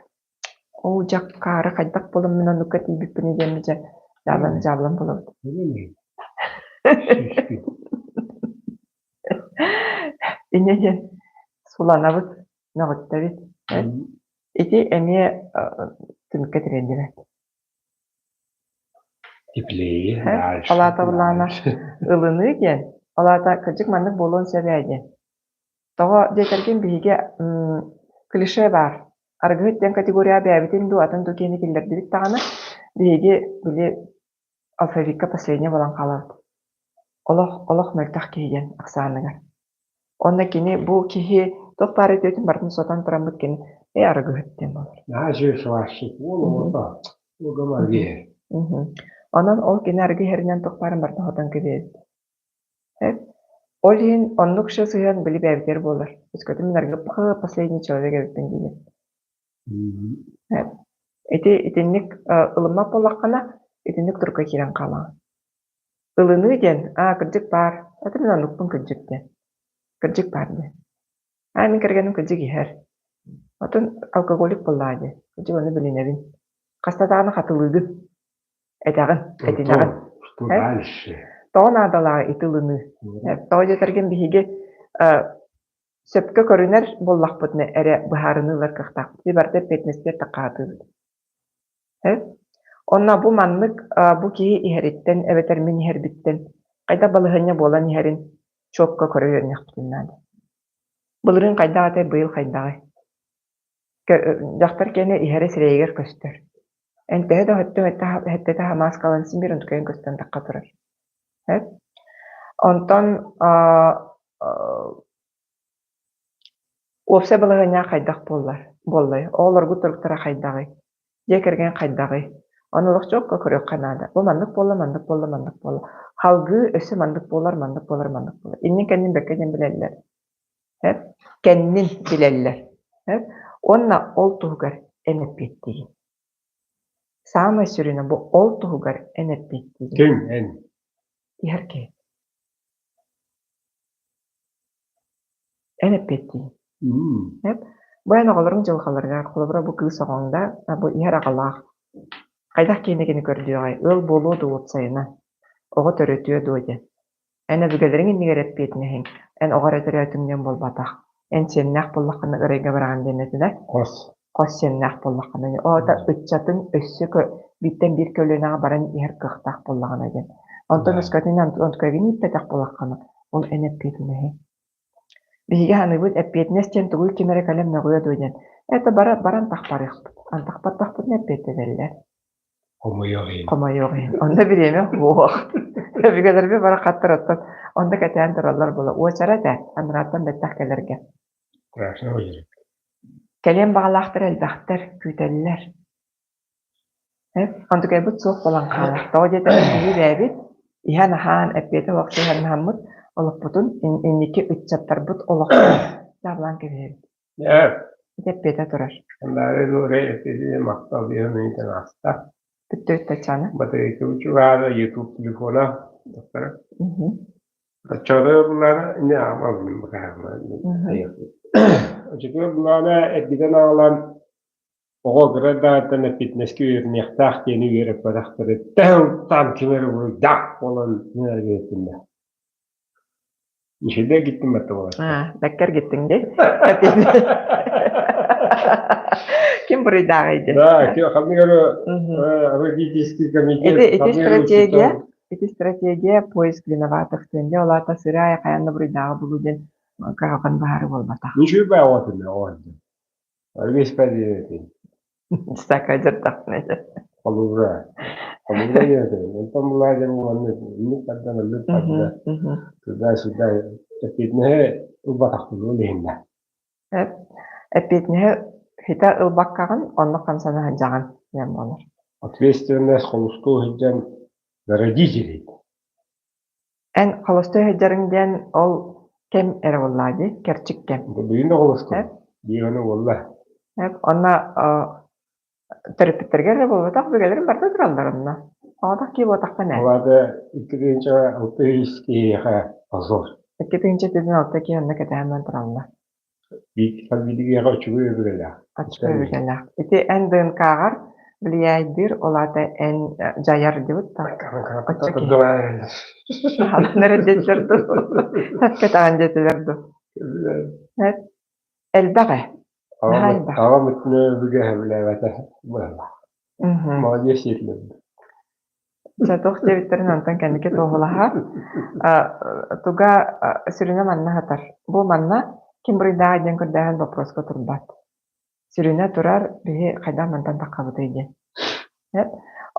Оо, дьаккаары хайдах буолан мин оннукка тиийбиппиний диэммит дьэ дьаабылан дьаабылан буолабыт. Инньэ диэн суланабыт, мөҕүттэбит. Ити эмиэ түмүккэ тириэрдибэт. Теплее, дальше, Ол аата былаана дальше. ылыныы диэн, ол аата кырдьык маннык буолуон сөп ээ диэн. Тоҕо диэтэргин биһиги клише баар. Арыгыһыт диэн категорияҕа бэйэбитин дуу, атын дуу киһини киллэрдибит даҕаны, биһиги били алфавикка последняя буолан хаалабыт. Олох, олох мөлтөх киһи диэн ахсааныгар. Уонна кини бу киһи туох баар үтүөтүн барытын сотон тураммыт кини ээ арыгыһыт диэн буолар. Наһаа үчүгэй сварщик уол оҕото. Угам арыгы иһэр. Онон ол кини арыгы иһэринэн туох баарын барытын хотон кэбиһэбит. Ол иһин оннук шы сыһыан били бэйэбитигэр буолар. Өскөтүн мин арыгы последний человек эбиппин диибин. Ити итинник ылыммат буоллаххына, итинник турукка киирэн хаалаҕын. Ылыныы диэн, аа, кырдьык баар, аты мин оннукпун кырдьык диэн. Кырдьык баар диэн. Аа, мин кэргэним кырдьык иһэр. Отон алкоголик буоллаҕа дии. Кырдьык ону билинэбин. Хаста даҕаны хатылыыгын. Этэҕин, этинэҕин. Что дальше? Тоҕо наадалааҕый ити ылыныы? Тоҕо диэтэргин биһиги сөпкө көрүнэр буоллахпытына эрэ быһаарыныы ылар кыахтаахпыт. Ити барыта эппиэтинэстэр такаатыыбыт. Онно бу маннык бу киһи иһэриттэн эбэтэр мин иһэрбиттэн хайдах балаһыанньа буолан иһэрин чуокка көрө үөрэниэхпитин наада. Былырыын хайдах этэй, быйыл хайдаҕый? Дьахтар киэнэ иһэрэ сирэйигэр көстөр. Эн төһө да өттө хамааскалан син биир онтукайын көстөн тахха турар. Онтон уопсай балаһыанньа хайдах буоллар буоллай? Оҕолоргут туруктара хайдаҕый? Дьиэ кэргэн хайдаҕый? Ону олох чуокка көрүөххэ наада. Бу маннык буолла, маннык буолла, маннык буолла. Салгыы өссө маннык буолар, маннык буолар, маннык буолар. Иннин-кэннин бэккэ диэн билэллэр. Кэннин билэллэр. Уонна ол туһугар эн эппиэттиигин. Саамай сүрүнэ бу ол туһугар эн эппиэттиигин. Ким эн? Иһэр киһи. Эн эппиэттиигин. Бу эн оҕолоруҥ дьылҕаларыгар, холобура бу кыыс оҕоҥ да, бу иһэр аҕалаах. Хайдах киһини кини көрдүөҕэй, ыал буолуо дуо уопсайынан, оҕо төрөтүө дуо диэн. Эн өбүгэлэриҥ иннигэр эппиэтинэһиҥ, эн оҕо эрэ төрөөтүҥ диэн буолбатах. Эн сиэннээх буоллаххына ырайга бараҕын диэн этилэр. Хос. Хос сиэннээх буоллаххына оҕото ыччатын өссө бииртэн биир көлүөнэҕэ баран иһэр кыахтаах буоллаҕына диэн. Онтон өскөтүн онтукайгын ииппэтэх буоллаххына, ол эн эппиэтинэһиҥ. Биһиги саныыбыт эппиэтинэс диэн тугуй ким эрэ кэлэн мөҕүө дуо диэн. Это бара баран тахпарыахпыт. Антахпаттахпытына эппиэттэтэллэр. Хомойуох иһин. Хомойуох иһин. Онно бириэмэ суох. Өбүгэлэрбит бары хаттараттан онно кэтээн тураллар буола. Уочара этэ, анарааттан бэттэх кэлэргэ. Страшно выглядит. Кэлиэн баҕалаахтар элбэхтэр, күүтэллэр. Онтукайбыт суох буолан хаалар. Тоҕо диэтэр биһиги бэйэбит иһэн-аһаан, эппиэтэ суох сыһыаннаһаммыт олохпутун инники ыччаттарбыт олохторун дьаабылаан кэбиһэбит. Ити эппиэтэ турар. Андаары дуорай эппиэтин махтал диэн ыйытан ааста. Бүттүбүт Татьяна. Батарейка учугаара YouTube телефона. Доктора. Оччоҕо булаана не аамалым бакаама. Оччотугар булаана эргитэн аҕалан оҕо кыра дааттан эппитинэскэ үөрэниэхтээх диэни үөрэппэтэхтэриттэн там ким эрэ буруйдаах буолан нэргиэтиннэ. Ничего гиттим батта буолар. А, бэккэр гиттиҥ дии. Ким буруйдааҕый диэн. Да, ханнык эрэ родительский комитет. Ити ити стратегия, ити стратегия поиск виноватых диэн дьэ ол аата сыраайа хайаан да буруйдааҕы булуу диэн кыһалҕаны быһаарыы буолбатах. Ничего баҕатына оҕо. Аргыспа диэн Сака дьартахпын этэ. Холобура, холобура диэтэ. Онтон булаа дьэ маннык инник тардан ыллык тарда туда-сюда эппиэтинэһи ылбатахпын ол иһиннэ. Эппиэтинэһи хитэ ылбаккаҕын оннук хамсана сылдьаҕын диэн буолар. Ответственность холустуу сылдьан за родителей. Эн холостуой сылдьарыҥ диэн ол кэм эрэ буоллаҕа дии, кэрчик кэм. Бүгүн да холостуом. Биир ону буолла. Онно төрөппүттэргэр эрэ буолбатах, өбүгэлэрим барыта тураллар онно. Соҕотох киһи буотахпын ээ. Ол аата 2006 киһиэхэ позор. 2006 киһи онно кэтэһэн баран тураллар. Хас биирдиигэ үчүгэй өбүгэлээх. Үчүгэй өбүгэлээх. Ити эн ДНК-ҕар влияйдыыр, ол аата эн дьайар дибит да. Оччо киһи. Хаһан эрэ диэтилэр дуу, кэтэҕин диэтилэр дуу. Элбэх ээ. Наһаа элбэх. Аҕам өттүнэ өбүгэ сөбүлээбэтэ быһыылаах. Молодец диэтилэр. Чэ, туох диэбиттэрин онтон кэнники туоһулаһар. Туга сүрүнэ манна сытар. Бу манна ким буруйдааҕый диэн көрдөөһүн боппуруоска турбат. Сүрүнэ турар биһи хайдах мантан таххабытый диэн.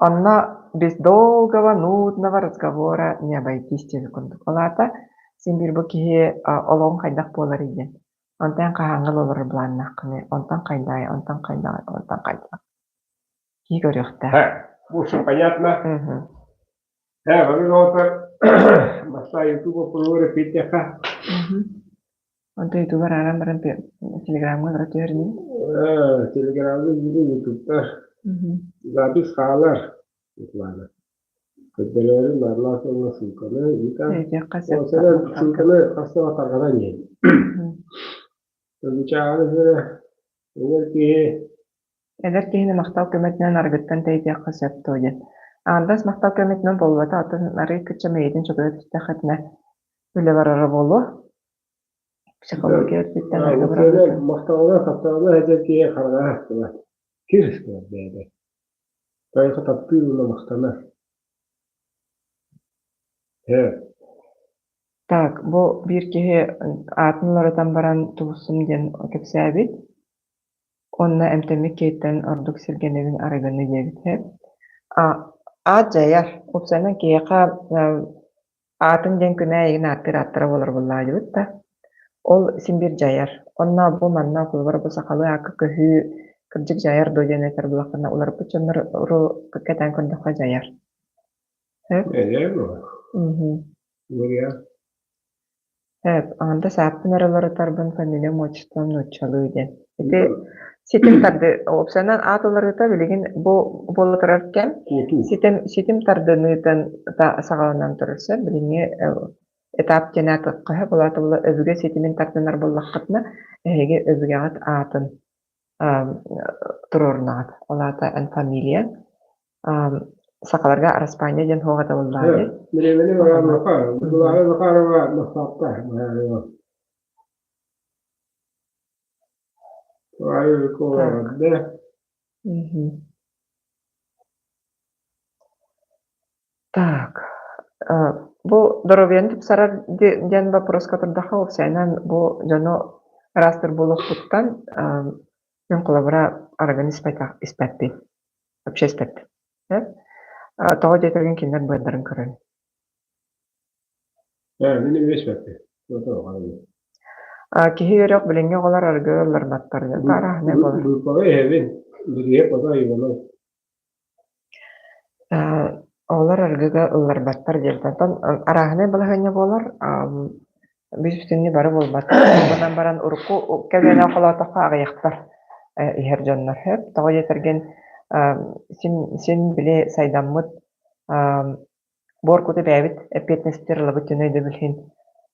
Онно без долгого, нудного разговора не обойтись диэбит курдук. Ол аата син биир бу киһи олоҕун хайдах буоларый диэн. Онтон хаһааҥҥы олорор былааннааххыный? Онтон хайдаай, онтон хайдаҕай, онтон хайдах? Киһи көрүөхтээх. В общем, понятно. Бары бастаан YouTube боппуруоһугар эппиэтиэххэ. Онтон ютубар ааран баран телеграмҥа олоро түһэр ини. Телеграмҥа ютубтар запись хаалар. Көрдөрөөрү наарлаах уонна ссылканы ыытан ссылканы хас да тарҕатан иһин. Чааҕын эдэр киһи Эдэр киһини махтал көмөтүнэн арыгыттан тэйитиэххэ сөп дуо диэн. Аҥардас махтал көмөтүнэн буолбата, оттон арыый кычча мэйиитин чокуйа түстэххитинэ үлэ барара буолуо. Психология өттүттэн арыгы быраҕыыта. Махталына, тапталына эдэр киһи хараҕа астыбат. Кир бэйэтэ. Тайха таптыыр уонна махтанар. Так, бу биир киһи аатын уларытан баран тубустум диэн кэпсээбит. Уонна эмтэммит киһиттэн ордук сиргэнэбин арыгыны диэбит үһү. Аат дьайар. Уопсайынан киһиэхэ аатын диэн күнэ эйигин ааттыыр ааттара буолар буоллаҕа да. Ол син биир дьайар. Онно бу манна холобура бу сахалыы аакка көһүү кырдьык дьайар дуо диэн этэр буоллаххына уларыппыт дьоннору кэтээн көрдөххө дьайар. Сөп? Сөп. Аҥардас ааппын эрэ уларытарбын фамилиям, отчеством нууччалыы диэн. Ити ситим тарды уопсайынан аат уларыыта билигин бу буола турар кэм ситим ситим тардыныытын саҕаланан турар сөп. Билиҥҥи этап диэн аатыахха сөп. Ол аата өбүгэ ситимин тардынар буоллаххытына эһиги өбүгэҕит аатын туруорунаҕыт. Ол аата эн фамилияҥ сахаларга араспаанньа диэн суох этэ буоллаҕа дии. Бириэмэни барааммакка, Николай Захарова Махсаапка Так. Так, бу доруобуйаны тупсарар диэн боппуруоска турдахха, уопсайынан бу дьону ыраастыыр буолуохпуттан мин холобура арыгыны испэппин, вообще испэппин. Тоҕо диэтэргин кинилэр быардарын көрөн. Мин эмиэ испэппин. Киһи үөрэх билиҥҥи оҕолор арыгы ылларбаттар арааһынай буолар. Быыппаҕы иһэбин, билиэ пота Иванов. Оҕолор арыгыга ылларбаттар диэн. Онтон арааһынай балаһыанньа буолар. Бүүс-бүтүннүү бары буолбаттар. Ол гынан баран урукку көлүөнэ холоотоххо аҕыйахтар иһэр дьоннор сөп. Тоҕо диэтэргин син, син били сайдаммыт буор куту бэйэбит эппиэтинэспитигэр ылабыт диэн өйдөбүл иһин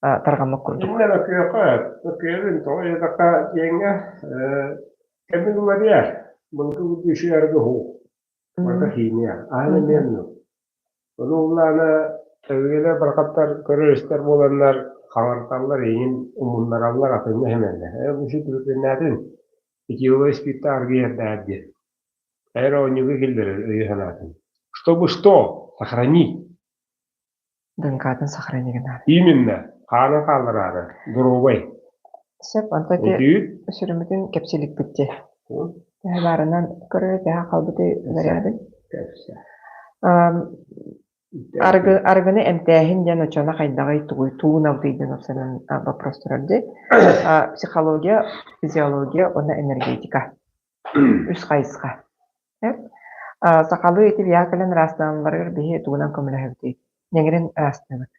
тарҕаммыт курдук. Иннэ өкүөхэ, өкүөбүн тоҕо диэтэххэ диэҥҥэ кэмин уларыйар. Былыргы курдук үчүгэй арыгы уһук. Барыта химия. Аһын эмиэ оннук. Ону уллаана өбүгэлэр барахаттар көрөр-истэр буоланнар хаҥарталлар, эйигин умуннараллар, атыҥҥа иһимэллэр. Ээ бу сир түбүтүнээтин питьевой спирт аргыйардаат диэн. Эр оонньууга киллэрэр өйү-санаатын. Чтобы что? Сохранить. ДНК-тын сохрани гынаары. Именно. Хаанын хааллараары. Доруобай. Сөп, онто ити Өйдүүр. сүрүммүтүн кэпсиликпит дии. Төһө баарынан көрөр, төһө хаалбыты зарядын. Кэпсээ. Арыгы, арыгыны эмтээһин диэн оччоҕуна хайдаҕый, тугуй, тугун абытый диэн уопсайынан вопрос турар дии. Психология, физиология уонна энергетика. Үс хайысха. Сахалыы ити биһиэхэ кэлэн ыраастаналларыгар биһи тугунан көмөлөһөбүтүй? Ньэҥирин ыраастыыбыт.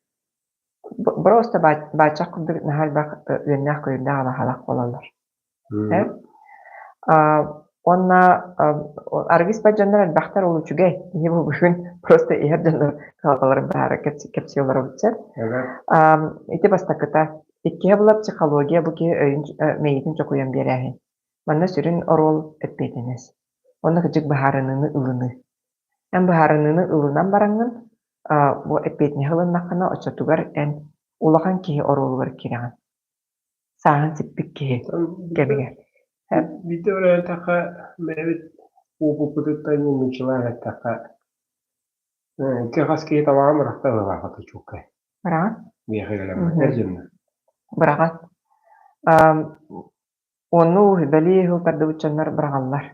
Просто бааччах курдук наһаа элбэх үөннээх-көйүүрдээх абаһалаах буолаллар. Уонна арыгы испэт дьоннор элбэхтэр ол үчүгэй. Киһи бу бүгүн просто иһэр дьоннор кыһалҕаларын баһаара кэпсии олоробут сөп. Ити бастакыта. Иккиһэ була психология бу киһи өйүн мэйиитин чокуйан биэрээһин. Манна сүрүн оруол эппиэтинэс. Уонна кырдьык быһаарыныыны ылыныы. Эн быһаарыныыны ылынан бараҥҥын бу эппиэтинэһи ылыннаххына оччотугар эн улахан киһи оруолугар киирэҕин. Сааһын сиппит киһи кэмигэр. Биирдэ өрөөтөххө бэйэбит уопуппутуттан нууччалаан эттэххэ икки хас киһи табаҕын бырахта быһалаахата чуолкай. Быраҕан? Миэхэ кэлэммэт эр дьонно. Быраҕан. Онну бэлиэ сыл тардыбыт дьоннор быраҕаллар.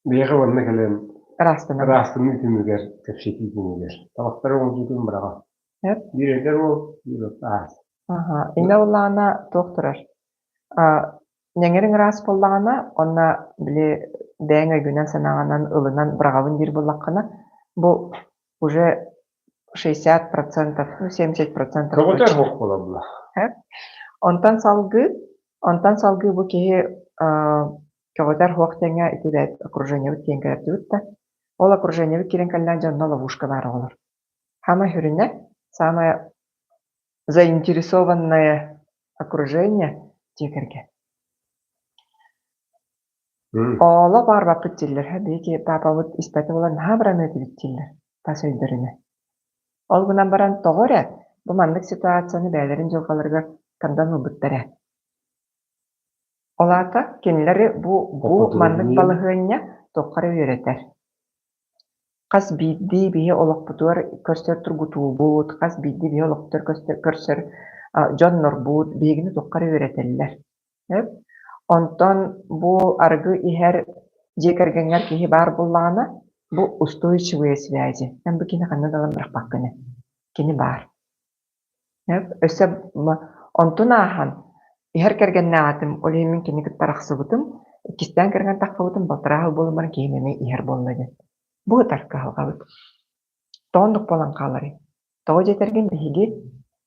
Биһиэхэ уонна кэлэн Ыраастанар. ыраастыныы түмүгэр, кэпсэтии түмүгэр табахтары оҥорбутун быраҕа. Эп. Биир эдэр уол, биир аас. Аха. Иннэ буоллаҕына туох турар? А, ньэҥириҥ ыраас буоллаҕына, уонна били бэйэҥ өйгүнэн-санааҕынан ылынан быраҕабын диир буоллаххына, бу уже 60%, ну 70% Көҕүтэр точно. суох буолаллар. Эп. Онтон салгыы, онтон салгыы бу киһи көҕүтэр суох диэҥҥэ ити бэйэт окружениебыт диэн кэлэрдибит да, ол окружениебыт киирэн кэллээн дьэ онно ловушка баар оҕолор. Самое сүрүнэ, самое заинтересованное окружение дьиэ кэргэн. Ооло баарбаппыт дииллэр, биһиги паапабыт испэтэ буолан наһаа абыраныа этибит дииллэр, тас өйдөрүнэ. Ол гынан баран тоҕо эрэ бу маннык ситуацияны бэйэлэрин дьылҕаларыгар тардан ылбыттар ээ. Ол аата кинилэри бу бу маннык балаһыанньа туохха эрэ үөрэтэр. Хас биирдии биһи олохпутугар көрсөр тургутуубут, хас биирдии биһи олохпутугар көрсөр дьоннорбут биһигини туохха эрэ үөрэтэллэр. Онтон бу арыгы иһэр дьиэ кэргэҥҥэр киһи баар буоллаҕына, бу устойчивые связи. Эн бу киһини ханна да ылан бырахпаккын ээ. Кини баар. Өссө онтун ааһан иһэр кэргэннээх этим, ол иһин мин кини кытта арахсыбытым, иккистээн кэргэн таххыбытым, балтараа сыл буолан баран киһим эмиэ иһэр буолла диэн. Бу ытар кыһалҕабыт. Тоҕо оннук буолан хааларый? Тоҕо диэтэргин биһиги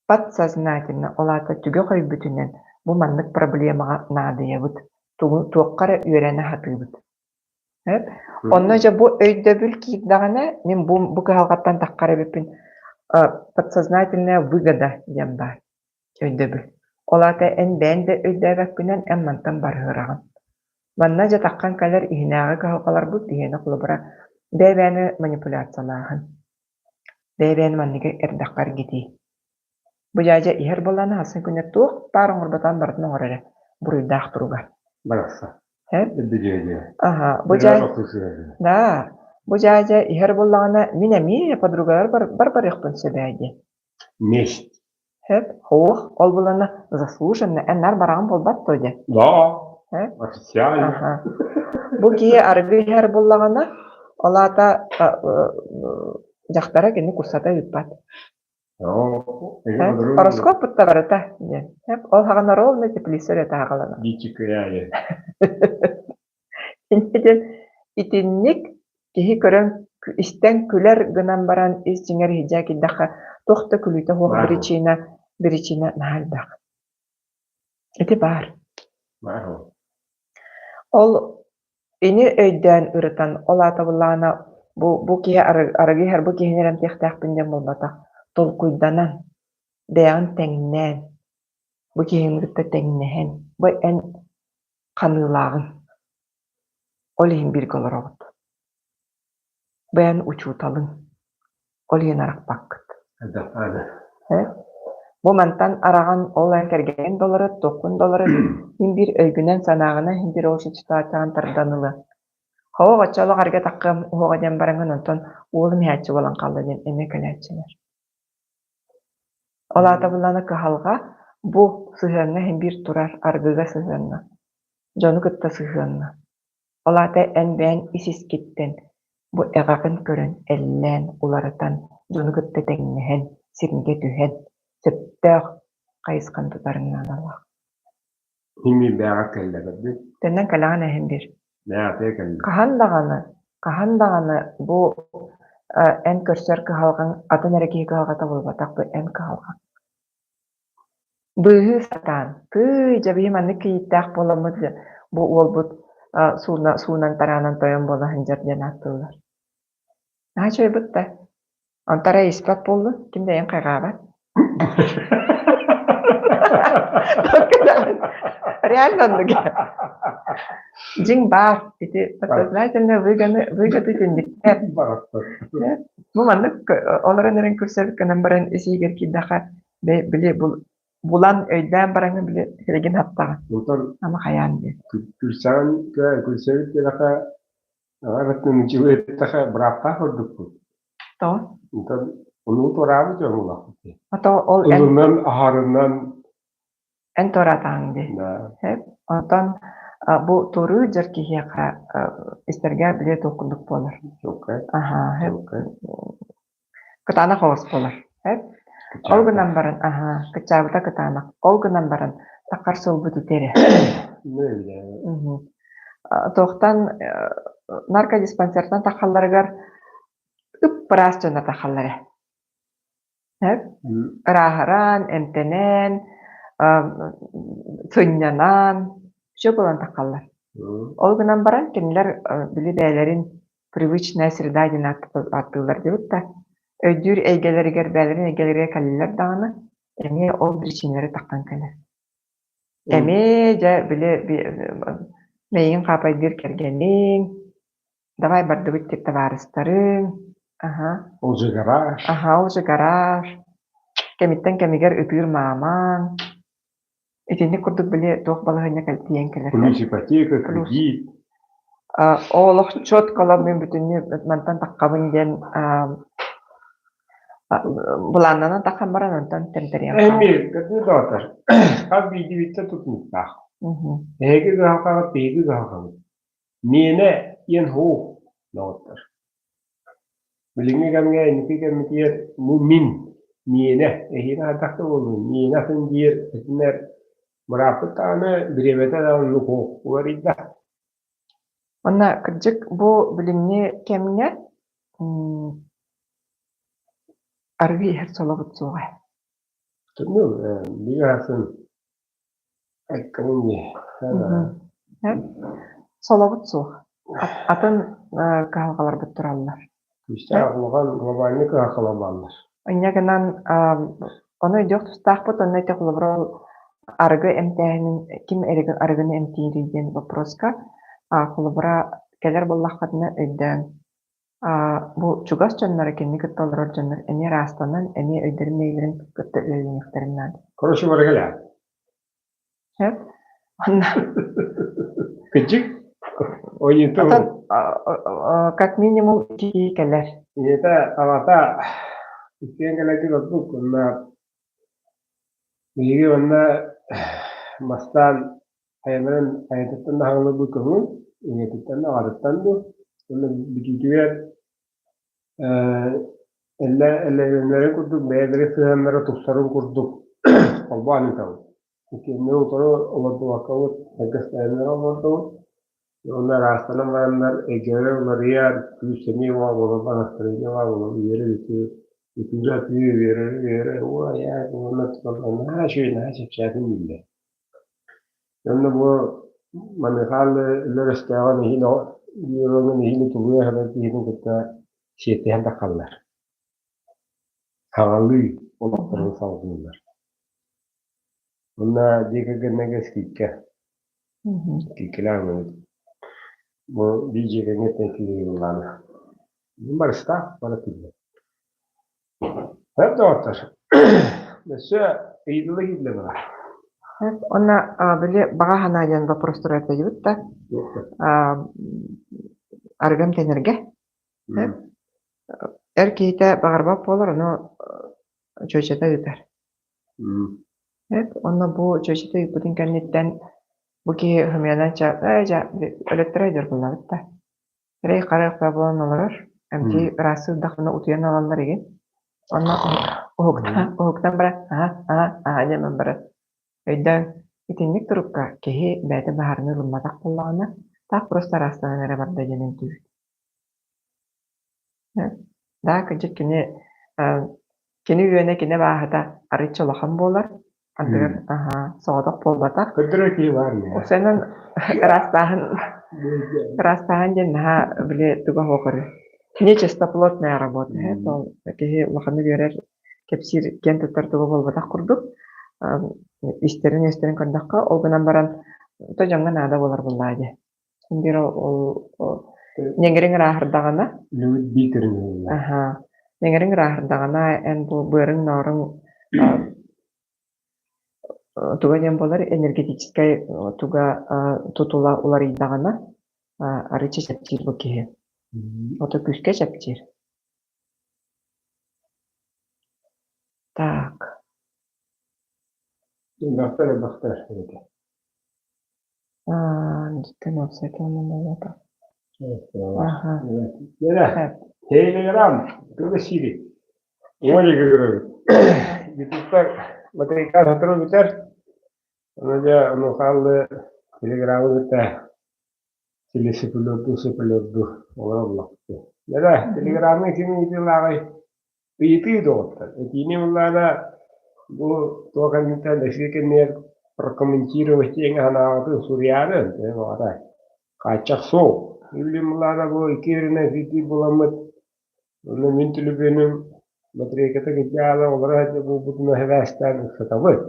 подсознательно, ол аата түгэх өйбүтүнэн бу маннык проблемаҕа наадыйабыт, тугу туохха эрэ үөрэнэ сатыыбыт. Онно дьэ бу өйдөбүл киирдэҕинэ, мин бу, бу кыһалҕаттан таххар эбиппин подсознательная выгода диэн баар өйдөбүл. Ол аата эн бэйэҥ да өйдөөбөккүнэн эн мантан барыһыраҕын. Манна дьэ таххан кэлэр иһинээҕи кыһалҕаларбыт биһиэнэ холобура бэйэ-бэйэни манипуляциялааһын. Бэйэ-бэйэни манныгы эрдэххэ эргитии. Бу дьээдьэ иһэр буоллаҕына хассын күнэ туох баар оҥорботоҕун барытын оҥорор эрэ, буруйдаах туруга. Барахсан. Э? Дьээдьэ. Аха, бу дьээ Да, бу дьээдьэ иһэр буоллаҕына мин эмиэ подругалар бар барыахпын сөп ээ диэн. Месть. Сөп, суох, ол булана заслуженно, эн наар бараҕын буолбат дуо диэн. Да, Э? официально. Аха. Бу киһи арыгы иһэр буоллаҕына, ол аата дьахтара кини курсата ыыппат. Ороскуоп кытта барыта диэн. Ол хаҕана ровно теплица эрэ таһаҕаланар. Инньэ диэн итинник киһи көрөн истэн күлэр гынан баран ис дьиҥэр иһдьээ киирдэххэ туох да күлүүтэ суох биричиинэ биричиинэ наһаа элбэх. Ити баар. Ол ини өйдөөн ырытан, ол аата былаана бу, бу киһи арыгы иһэр, бу киһини эрэ эмтиэхтээхпин диэн буолбатах. Толкуйданан, бэйэҕин тэҥнээн, бу киһини кытта тэҥнэһэн, бу эн ханыылааҕыҥ. Ол иһин бииргэ олоробут. Бэйэн учууталыҥ, ол иһин арахпаккыт. Бу мантан араҕан ол эн кэргэнин да олорор, туоххун да олорор, син биир өйгүнэн-санааҕынан син биир ол ситуацияҕын тардан ылыа. Хоһуох оччолох арга таххыам уһуоҕа диэн бараҥҥын онтон уолум иһээччи буолан хаалла диэн эмиэ кэлээччилэр. Ол аата буллаҕына кыһалҕа бу сыһыаҥҥа син биир турар, аргыга сыһыаҥҥа, дьону кытта сыһыаҥҥа. Ол аата эн бэйэҥ ис-искиттэн Бу эҕэҕин көрөн, эллээн, уларытан, дьону кытта тэҥнэһэн, сиргэ түһэн, сөптөөх хайысханы тутарыҥ наадалаах. Химия бэҕэ кэллэ бэрди. Төннөн кэлэҕин эһин биир. Бэҕэтэ кэллэ. Хаһан даҕаны, хаһан даҕаны бу эн көрсөр кыһалҕаҥ атын эрэ киһи кыһалҕата буолбатах, бу эн кыһалҕаҥ. Быыһыы сатаан, тыый, дьэ биһи маннык кийииттээх буоламмыт бу уолбут сууна, суунан тараанан тойон буола сылдьар диэн ааттыыллар. Наһаа үчүгэйбит да. Онто эрэ испэт буоллун, ким да эйигин хайҕаабат. Реально оннук. Дьиҥ баар, ити подсознательные выгоны, выгоды түннүктэр. Бу маннык олорон эрэн көрсөбүт гынан баран ис иһигэр киирдэххэ били булан өйдөөн бараҥҥын били сиригин хаттаҕын. Онтон Ама хайаан диэн. күлсэҕин күлсэбит диэтэхэ Ыттэхэ бырааптаах ордукпут. Тоҕо? Онтон ону туораабыт дьон улахпыт. Ото ол эн Ылынан, аһарынан эн туораатаҕыҥ дии. Да. Сөп. Онтон бу туоруур дьар киһиэхэ истэргэ били туох курдук буолар. Чуолкай. Аһаа, сөп. Чуолкай. Кытаанах оҕус буолар. Сөп. Ол гынан баран, аһаа, кыччаабыта кытаанах. Ол гынан баран, таххар суолбут ити эрэ. Туохтан наркодиспансертан таххалларыгар ып-ыраас дьонно таххаллар ээ. Сөп. Ырааһыран, эмтэнэн, сынньанан, все буолан таххаллар. Ол гынан баран кинилэр били бэйэлэрин привычная среда диэн ааттыыллар диэбит да, өйдүүр эйгэлэригэр, бэйэлэрин эйгэлэригэр кэллилэр даҕаны, эмиэ ол причиналары таххан кэлэр. Эмиэ дьэ били мэйиин хаапайдыыр кэргэниҥ, давай бардыбыт диир табаарыстарыҥ, аһа. Ол же гараж. Аһа, ол же гараж. Кэмиттэн кэмигэр ытыыр маамаҥ. Итинник курдук били туох балаһыанньа тиийэн кэлэр. Плюс ипотека, кредит. Ол олох четко мин бүтүннүү мантан таххабын диэн былааннанан таххан баран онтон тэмтэриэн Эмиэ кытыы доҕоттор, хас биирдиибиттэн тутулуктаах. Эһиги кыһалҕаҕыт биһиги кыһалҕабыт. Миэнэ диэн һуу доҕоттор. Билиҥҥи кэмҥэ инники кэммитигэр бу мин, миэнэ, эһиги хайдах да буоллун, миэнэ атын диир этинэр бырааппыт даҕаны бириэмэтэ даҕаны оннук суох уларыйда. Уонна кырдьык бу билиҥҥи кэмҥэ арыгы иһэр солобут суоҕа. Тымныы биир атын Солобут суох. Атын кыһалҕаларбыт тураллар. Күүстээх улахан глобальный кыһалҕалар бааллар. Инньэ гынан ону өйдүөх тустаахпыт уонна ити холобура ол арыгы эмтээһинин ким арыгыны эмтиирий диэн боппуруоска холобура кэлэр буоллаххытына өйдөөн бу чугас дьонноро кинини кытта олорор дьоннор эмиэ ыраастанан эмиэ өйдөрүн-мэйилэрин кытта үлэлэниэхтэрин наада. Короче, барыгыля. Сөп. Онно Кыдьык. Ойууту. Оттон как минимум икки кэлэр. Ийэтэ, аҕата иккиэн кэлэргит ордук. Онно биһиги онно бастаан айанарын айатыттан да хаҥылырбыт көҥүл, ийэтиттэн да аҕатыттан дуу. Онно бүтүүтүгэр эллэ эллэнэллэрин курдук бэйэлэрин сыһыаннара тупсарын курдук холбоон ыытабыт. Итиэннэ утары олордубаккабыт, сэргэстэһиннэрэ олордубут. Уонна ыраастанан бараннар эйгэлэрэ уларыйар, күүс-сэниэ баар буолар, настроение баар буолар, үөрэ-үтүү, үтүүрэ-үтүү, үөрэ-үөрэ, уой-аай уонна наһаа үчүгэй, наһаа чэпчээтин дииллэр. Уонна бу маныаха өлөр өстөөҕө нэһиилэ биир нэһиилэ тулуйа сатар киһитин кытта сиэттиһэн таххаллар. Хаҥалыы олохторун салгыыллар. Уонна дьиэ кэргэннэргэ скидка. Скидкалаах ылабыт. Бу биир дьиэ кэргэттэн киирии ыллаана. Барыстаах, бары тиллэр. Сөп доҕоттор. Өссө ыйытыла киирдэ баар. Уонна били баҕа санаа диэн вопростары этэлибит да арыгы эмтэнэргэ эр киһитэ баҕарбат буолар, ону чүөчэтэ ыытар. Онно бу чүөчэтэ ыыппытын кэнниттэн бу киһи хомуйанан ээ дьэ өлөттөрө дьарбыллабыт да. Эрэй харах буолан олорор. Эмтии ыраастыырдахпына утуйан ылаллар игин. Онно уһуктан, уһуктан баран аһа, аһа, аһа диэн барар. Өйдөөн, итинник турукка киһи бэйэтэ баһаарыны ылымматах буоллаҕына, таах просто ыраастанан эрэ барда диэн эмтиибит. Да, кырдьык кини кини үөнэ, кини абааһыта арыычча улахан буолар. Ардыгар аһаа, соҕотох буолбатах. Көрдөрөр киһи баар мэ. Уксанан ыраастааһын ыраастааһын диэн наһаа били туга суох өрө. Нечистоплотная работа ол киһи улаханнык үөрэр, кэпсиир, киэн туттар туга буолбатах курдук. Истэрин-үөстэрин көрдөххө, ол гынан баран то дьоҥҥо наада буолар буоллаҕа дии. Биир ол ньэҥириҥ ырааһырдаҕына Үлэбит биир көрүҥэ аһаа ньэҥириҥ ырааһырдаҕына эн бу быарыҥ-нооруҥ туга диэн буолар энергетическай туга тутула уларыйдаҕына арыычча чэпчиир бу киһи. Ото күүскэ чэпчиир. Так. Элбэхтэр элбэхтэр эбэтэ. Телеграм, туга сири. Оля говорю. Ютубтар матырыйка сотору бүтэр. Ону дьэ ону хааллы телеграмы кытта силисипилорду сипилорду олороллохту. Дьэ, телеграмы ким ыытыылааҕый? Ыйытыы доҕоттор. Этиини ыллаана бу туох кэнниттэн эфир кэмигэр прокомментировать диэҥҥэ санааҕытын суруйаары, баҕата хааччах суох. Үллүм ыллаана бу икки өрүнэн эфирдиир буоламмыт, онно мин төлөпүөнүм батарейката кырдьаала олоро сылдьар буолбутунан сибээстээн ыксатабыт.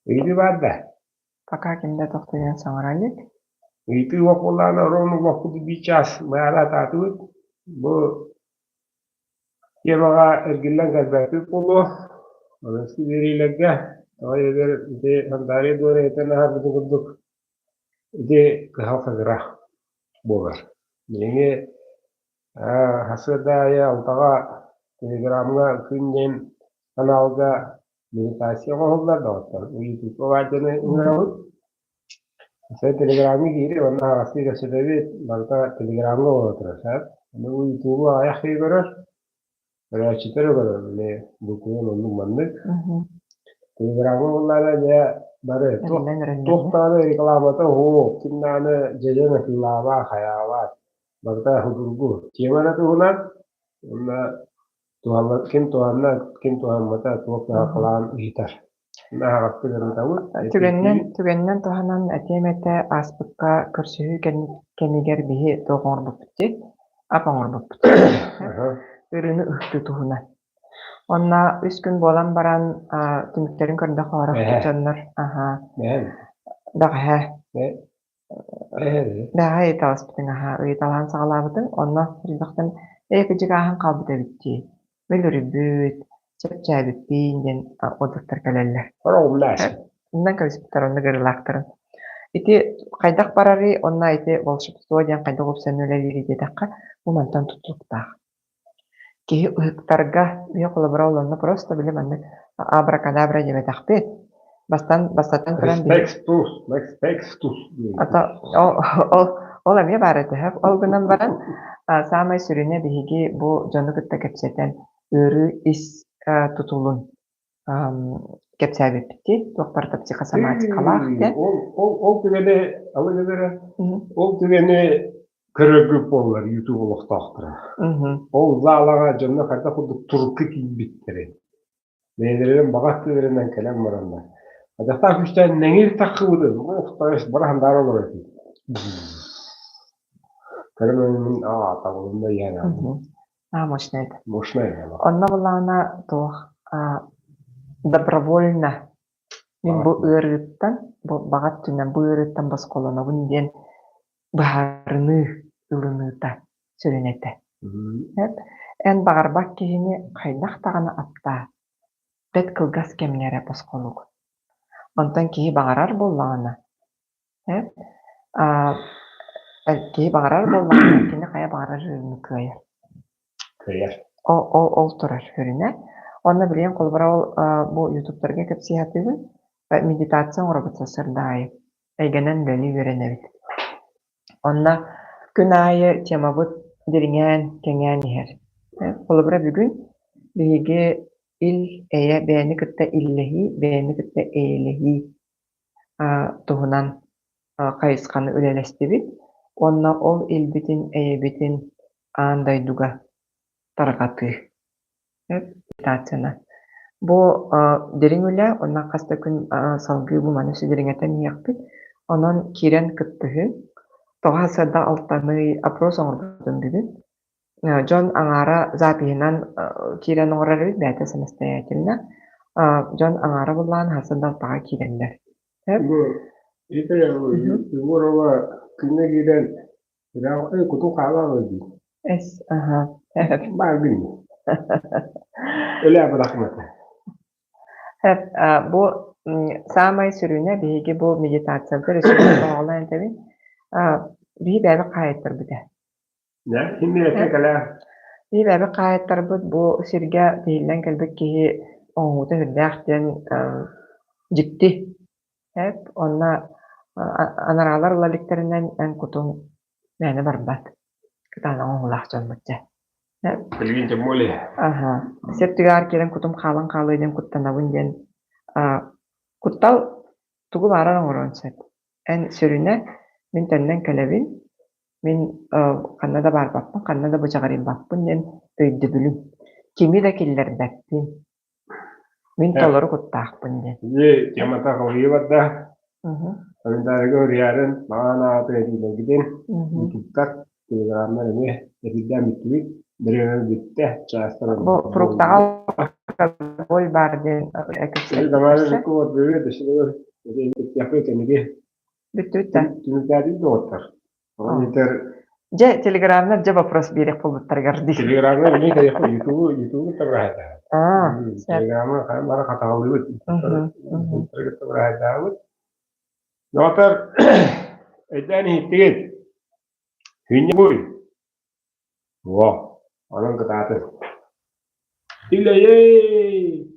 Ыйытыы баар да? Пока ким да тохтуйан саҥара илик. Ыйытыы суох буоллаҕына ровно олохпут биир чаас быһаара сатаатыбыт. Бу темаҕа эргиллэн кэлбэппит буолуо. Аныгыскы биэриилэргэ тоҕо диэтэр ити Сандаарыйа Дуора этэн аһарбытын курдук ити кыһалҕа кыра буолар. Билиҥҥи сарсыарда аайы алтаҕа телеграмҥа күн диэн каналга медитация оҥоһуллар доҕоттор. Ютубка баардыны ыҥырабыт. Телеграмҥа киири уонна аһаҕастыы кэпсэтэбит, барыта телеграмҥа буола турар сөп. Аны бу ютубу аҕыйах киһи көрөр, көрөөччүтэ эрэ көрөр, били букуйан оннук маннык. Телеграмҥа буоллаҕына дьэ бары туох туох даҕаны рекламата суох, ким даҕаны дьэдьэн атыылаабат, хайаабат, барыта судургу. Тема эрэ туһунан уонна туһалла ким туһанна, ким туһаммата, туох кыһалҕалаан ыйытар. Түгэнинэн, түгэнинэн туһанан этиэм этэ, ааспыкка көрсүһүү кэмигэр биһи туох оҥорбуппут дии, ап оҥорбуппут. Ырыаны ыһыктыы туһунан. Онно үс күн буолан баран түмүктэрин көрдөххө орох дьоннор бэҕэһээ Бэҕэһээ ыйыталаспытыҥ аһаа, ыйыталаһан саҕалаабытыҥ, онно элбэхтэн ээ кыдьык ааһан хаалбыт эбит дии, өлөрүбүт, чэпчээбиппин диэн отзывтар кэлэллэр. Онон кэбиспиттэр оннук ыарыылаахтарын. Ити хайдах барарый уонна ити волшебство диэн хайдах уопсайынан үлэлиирий диэтэххэ, бу мантан тутулуктаах. Киһи ыһыктарга, биһи холобура ол онно просто били маннык абракадабра диэбэтэхпит. Бастан бастатан туран биһи Ото ол ол ол эмиэ баар этэ Ол гынан баран саамай сүрүнэ биһиги бу дьону кытта кэпсэтэн ыарыы ис тутулун кэпсээбиппит туох барыта психосоматикалаах диэн. Ол ол ол түгэни алы ол түгэни көрөргүт буоллар YouTube олохтоохторо. Ол залаҕа дьонно хайдах курдук турукка киирбиттэрин, бэйэлэрин баҕа өттүлэринэн кэлэн бараннар. Хайдахтаах күүстээн нэҥир таххыбытын, ох, тойос бара хандаара олорор этим. Көрөн мин аа табылынна иһэн Аа, мощная это. Мощная она. Онно былаана туох добровольно мин бу ыарыыттан, бу баҕа өттүнэн бу ыарыыттан босхолонобун диэн быһаарыныы ылыныыта сүрүн этэ. Эн баҕарбат киһини хайдах даҕаны аптаа, бэрт кылгас кэмҥэ эрэ босхолуугун. Онтон киһи баҕарар буоллаҕына, киһи баҕарар буоллаҕына, кини хайа баҕарар ыарыыны кыайар. Кыайар. Ол, ол, ол турар сүрүнэ. Онно билигин холобура ол бу ютубтарга кэпсии сатыыбын. Медитация оҥоробут сарсыарда аайы. Эйгэнэн үлэлии үөрэнэбит. Онно Күн аайы темабыт дириҥээн, кэҥээн иһэр. Холобура, бүгүн биһиги ил-эйэ бэйэни кытта иллэһии, бэйэни кытта эйэлэһии туһунан хайысханы үлэлэстибит уонна ол илбитин, эйэбитин аан дойдуга тарҕатыы. Медитацияны. Бу дириҥ үлэ уонна хас да күн салгыы бу маны сүдүрүҥэтэн иһиэхпит. Онон киирэн кыттыһыы. Тоҕо сарсыарда алтаный опрос оҥорбутум бүгүн. Дьон аҥаара запиһынан киирэн оҥорор эбит, бэйэтэ самостоятельно. Дьон аҥаара буллаан сарсыарда алтаҕа киирэллэр. Бу ити Егорова күҥҥэ киирэн кутун хаалаҕа дии. Эс, аха. Баар гын. Өлөө бырахмата. Бу саамай сүрүнэ биһиги бу медитациябытыгар өссө тоһоҕолоон этэбин. Биһи бэйэбит хаайыттарбыт ээ. Биһи бэйэбит хаайыттарбыт бу сиргэ тиһиллэн кэлбит киһи оҥоһуута сүрдээх диэн дьикти. Эп онно анараалар ыла иликтэринэн эн кутуҥ мээнэ барбат. Кытаанах оҥоһуулаах дьоммут дьэ. Билигин тем более. Аһа. Сир түгэҕэр киирэн кутум хаалан хаалыа диэн куттанабын диэн. Куттал тугу баарар оҥоруон сөп. Эн сүрүнэ мин төннөн кэлэбин, мин ханна да баарбаппын, ханна да бычаҕырыйбаппын диэн өйдөбүлүм. Кими да киллэрбэппин. Мин толору куттаахпын диэн. Ити темата халыйы барда. Комментарийга уруйаарын, маҕан ааты этиилэргитин, ютубтар, телеграммар эмиэ эфирдээн бүттүбүт. Бөрүөнэн бүттэ, чаастар Бу фруктаҕа алкоголь баар диэн Бүттүбүт да? Түмүктээдик доҕоттор. Дьэ, телеграмнар дьэ вопрос биэриэх буолбуттарыгар дии. Телеграмҥа билигин кэлиэхпит ютубу ютубу кытта быраһаайдаабыт. Телеграмҥа хаһан бары хатаҕалыыбыт. Ютубтары кытта быраһаайдаабыт. Доҕоттор, өйдөөн иһиттигит. Күнньэ буй. Во, онон кытаатын. Үлэйэй!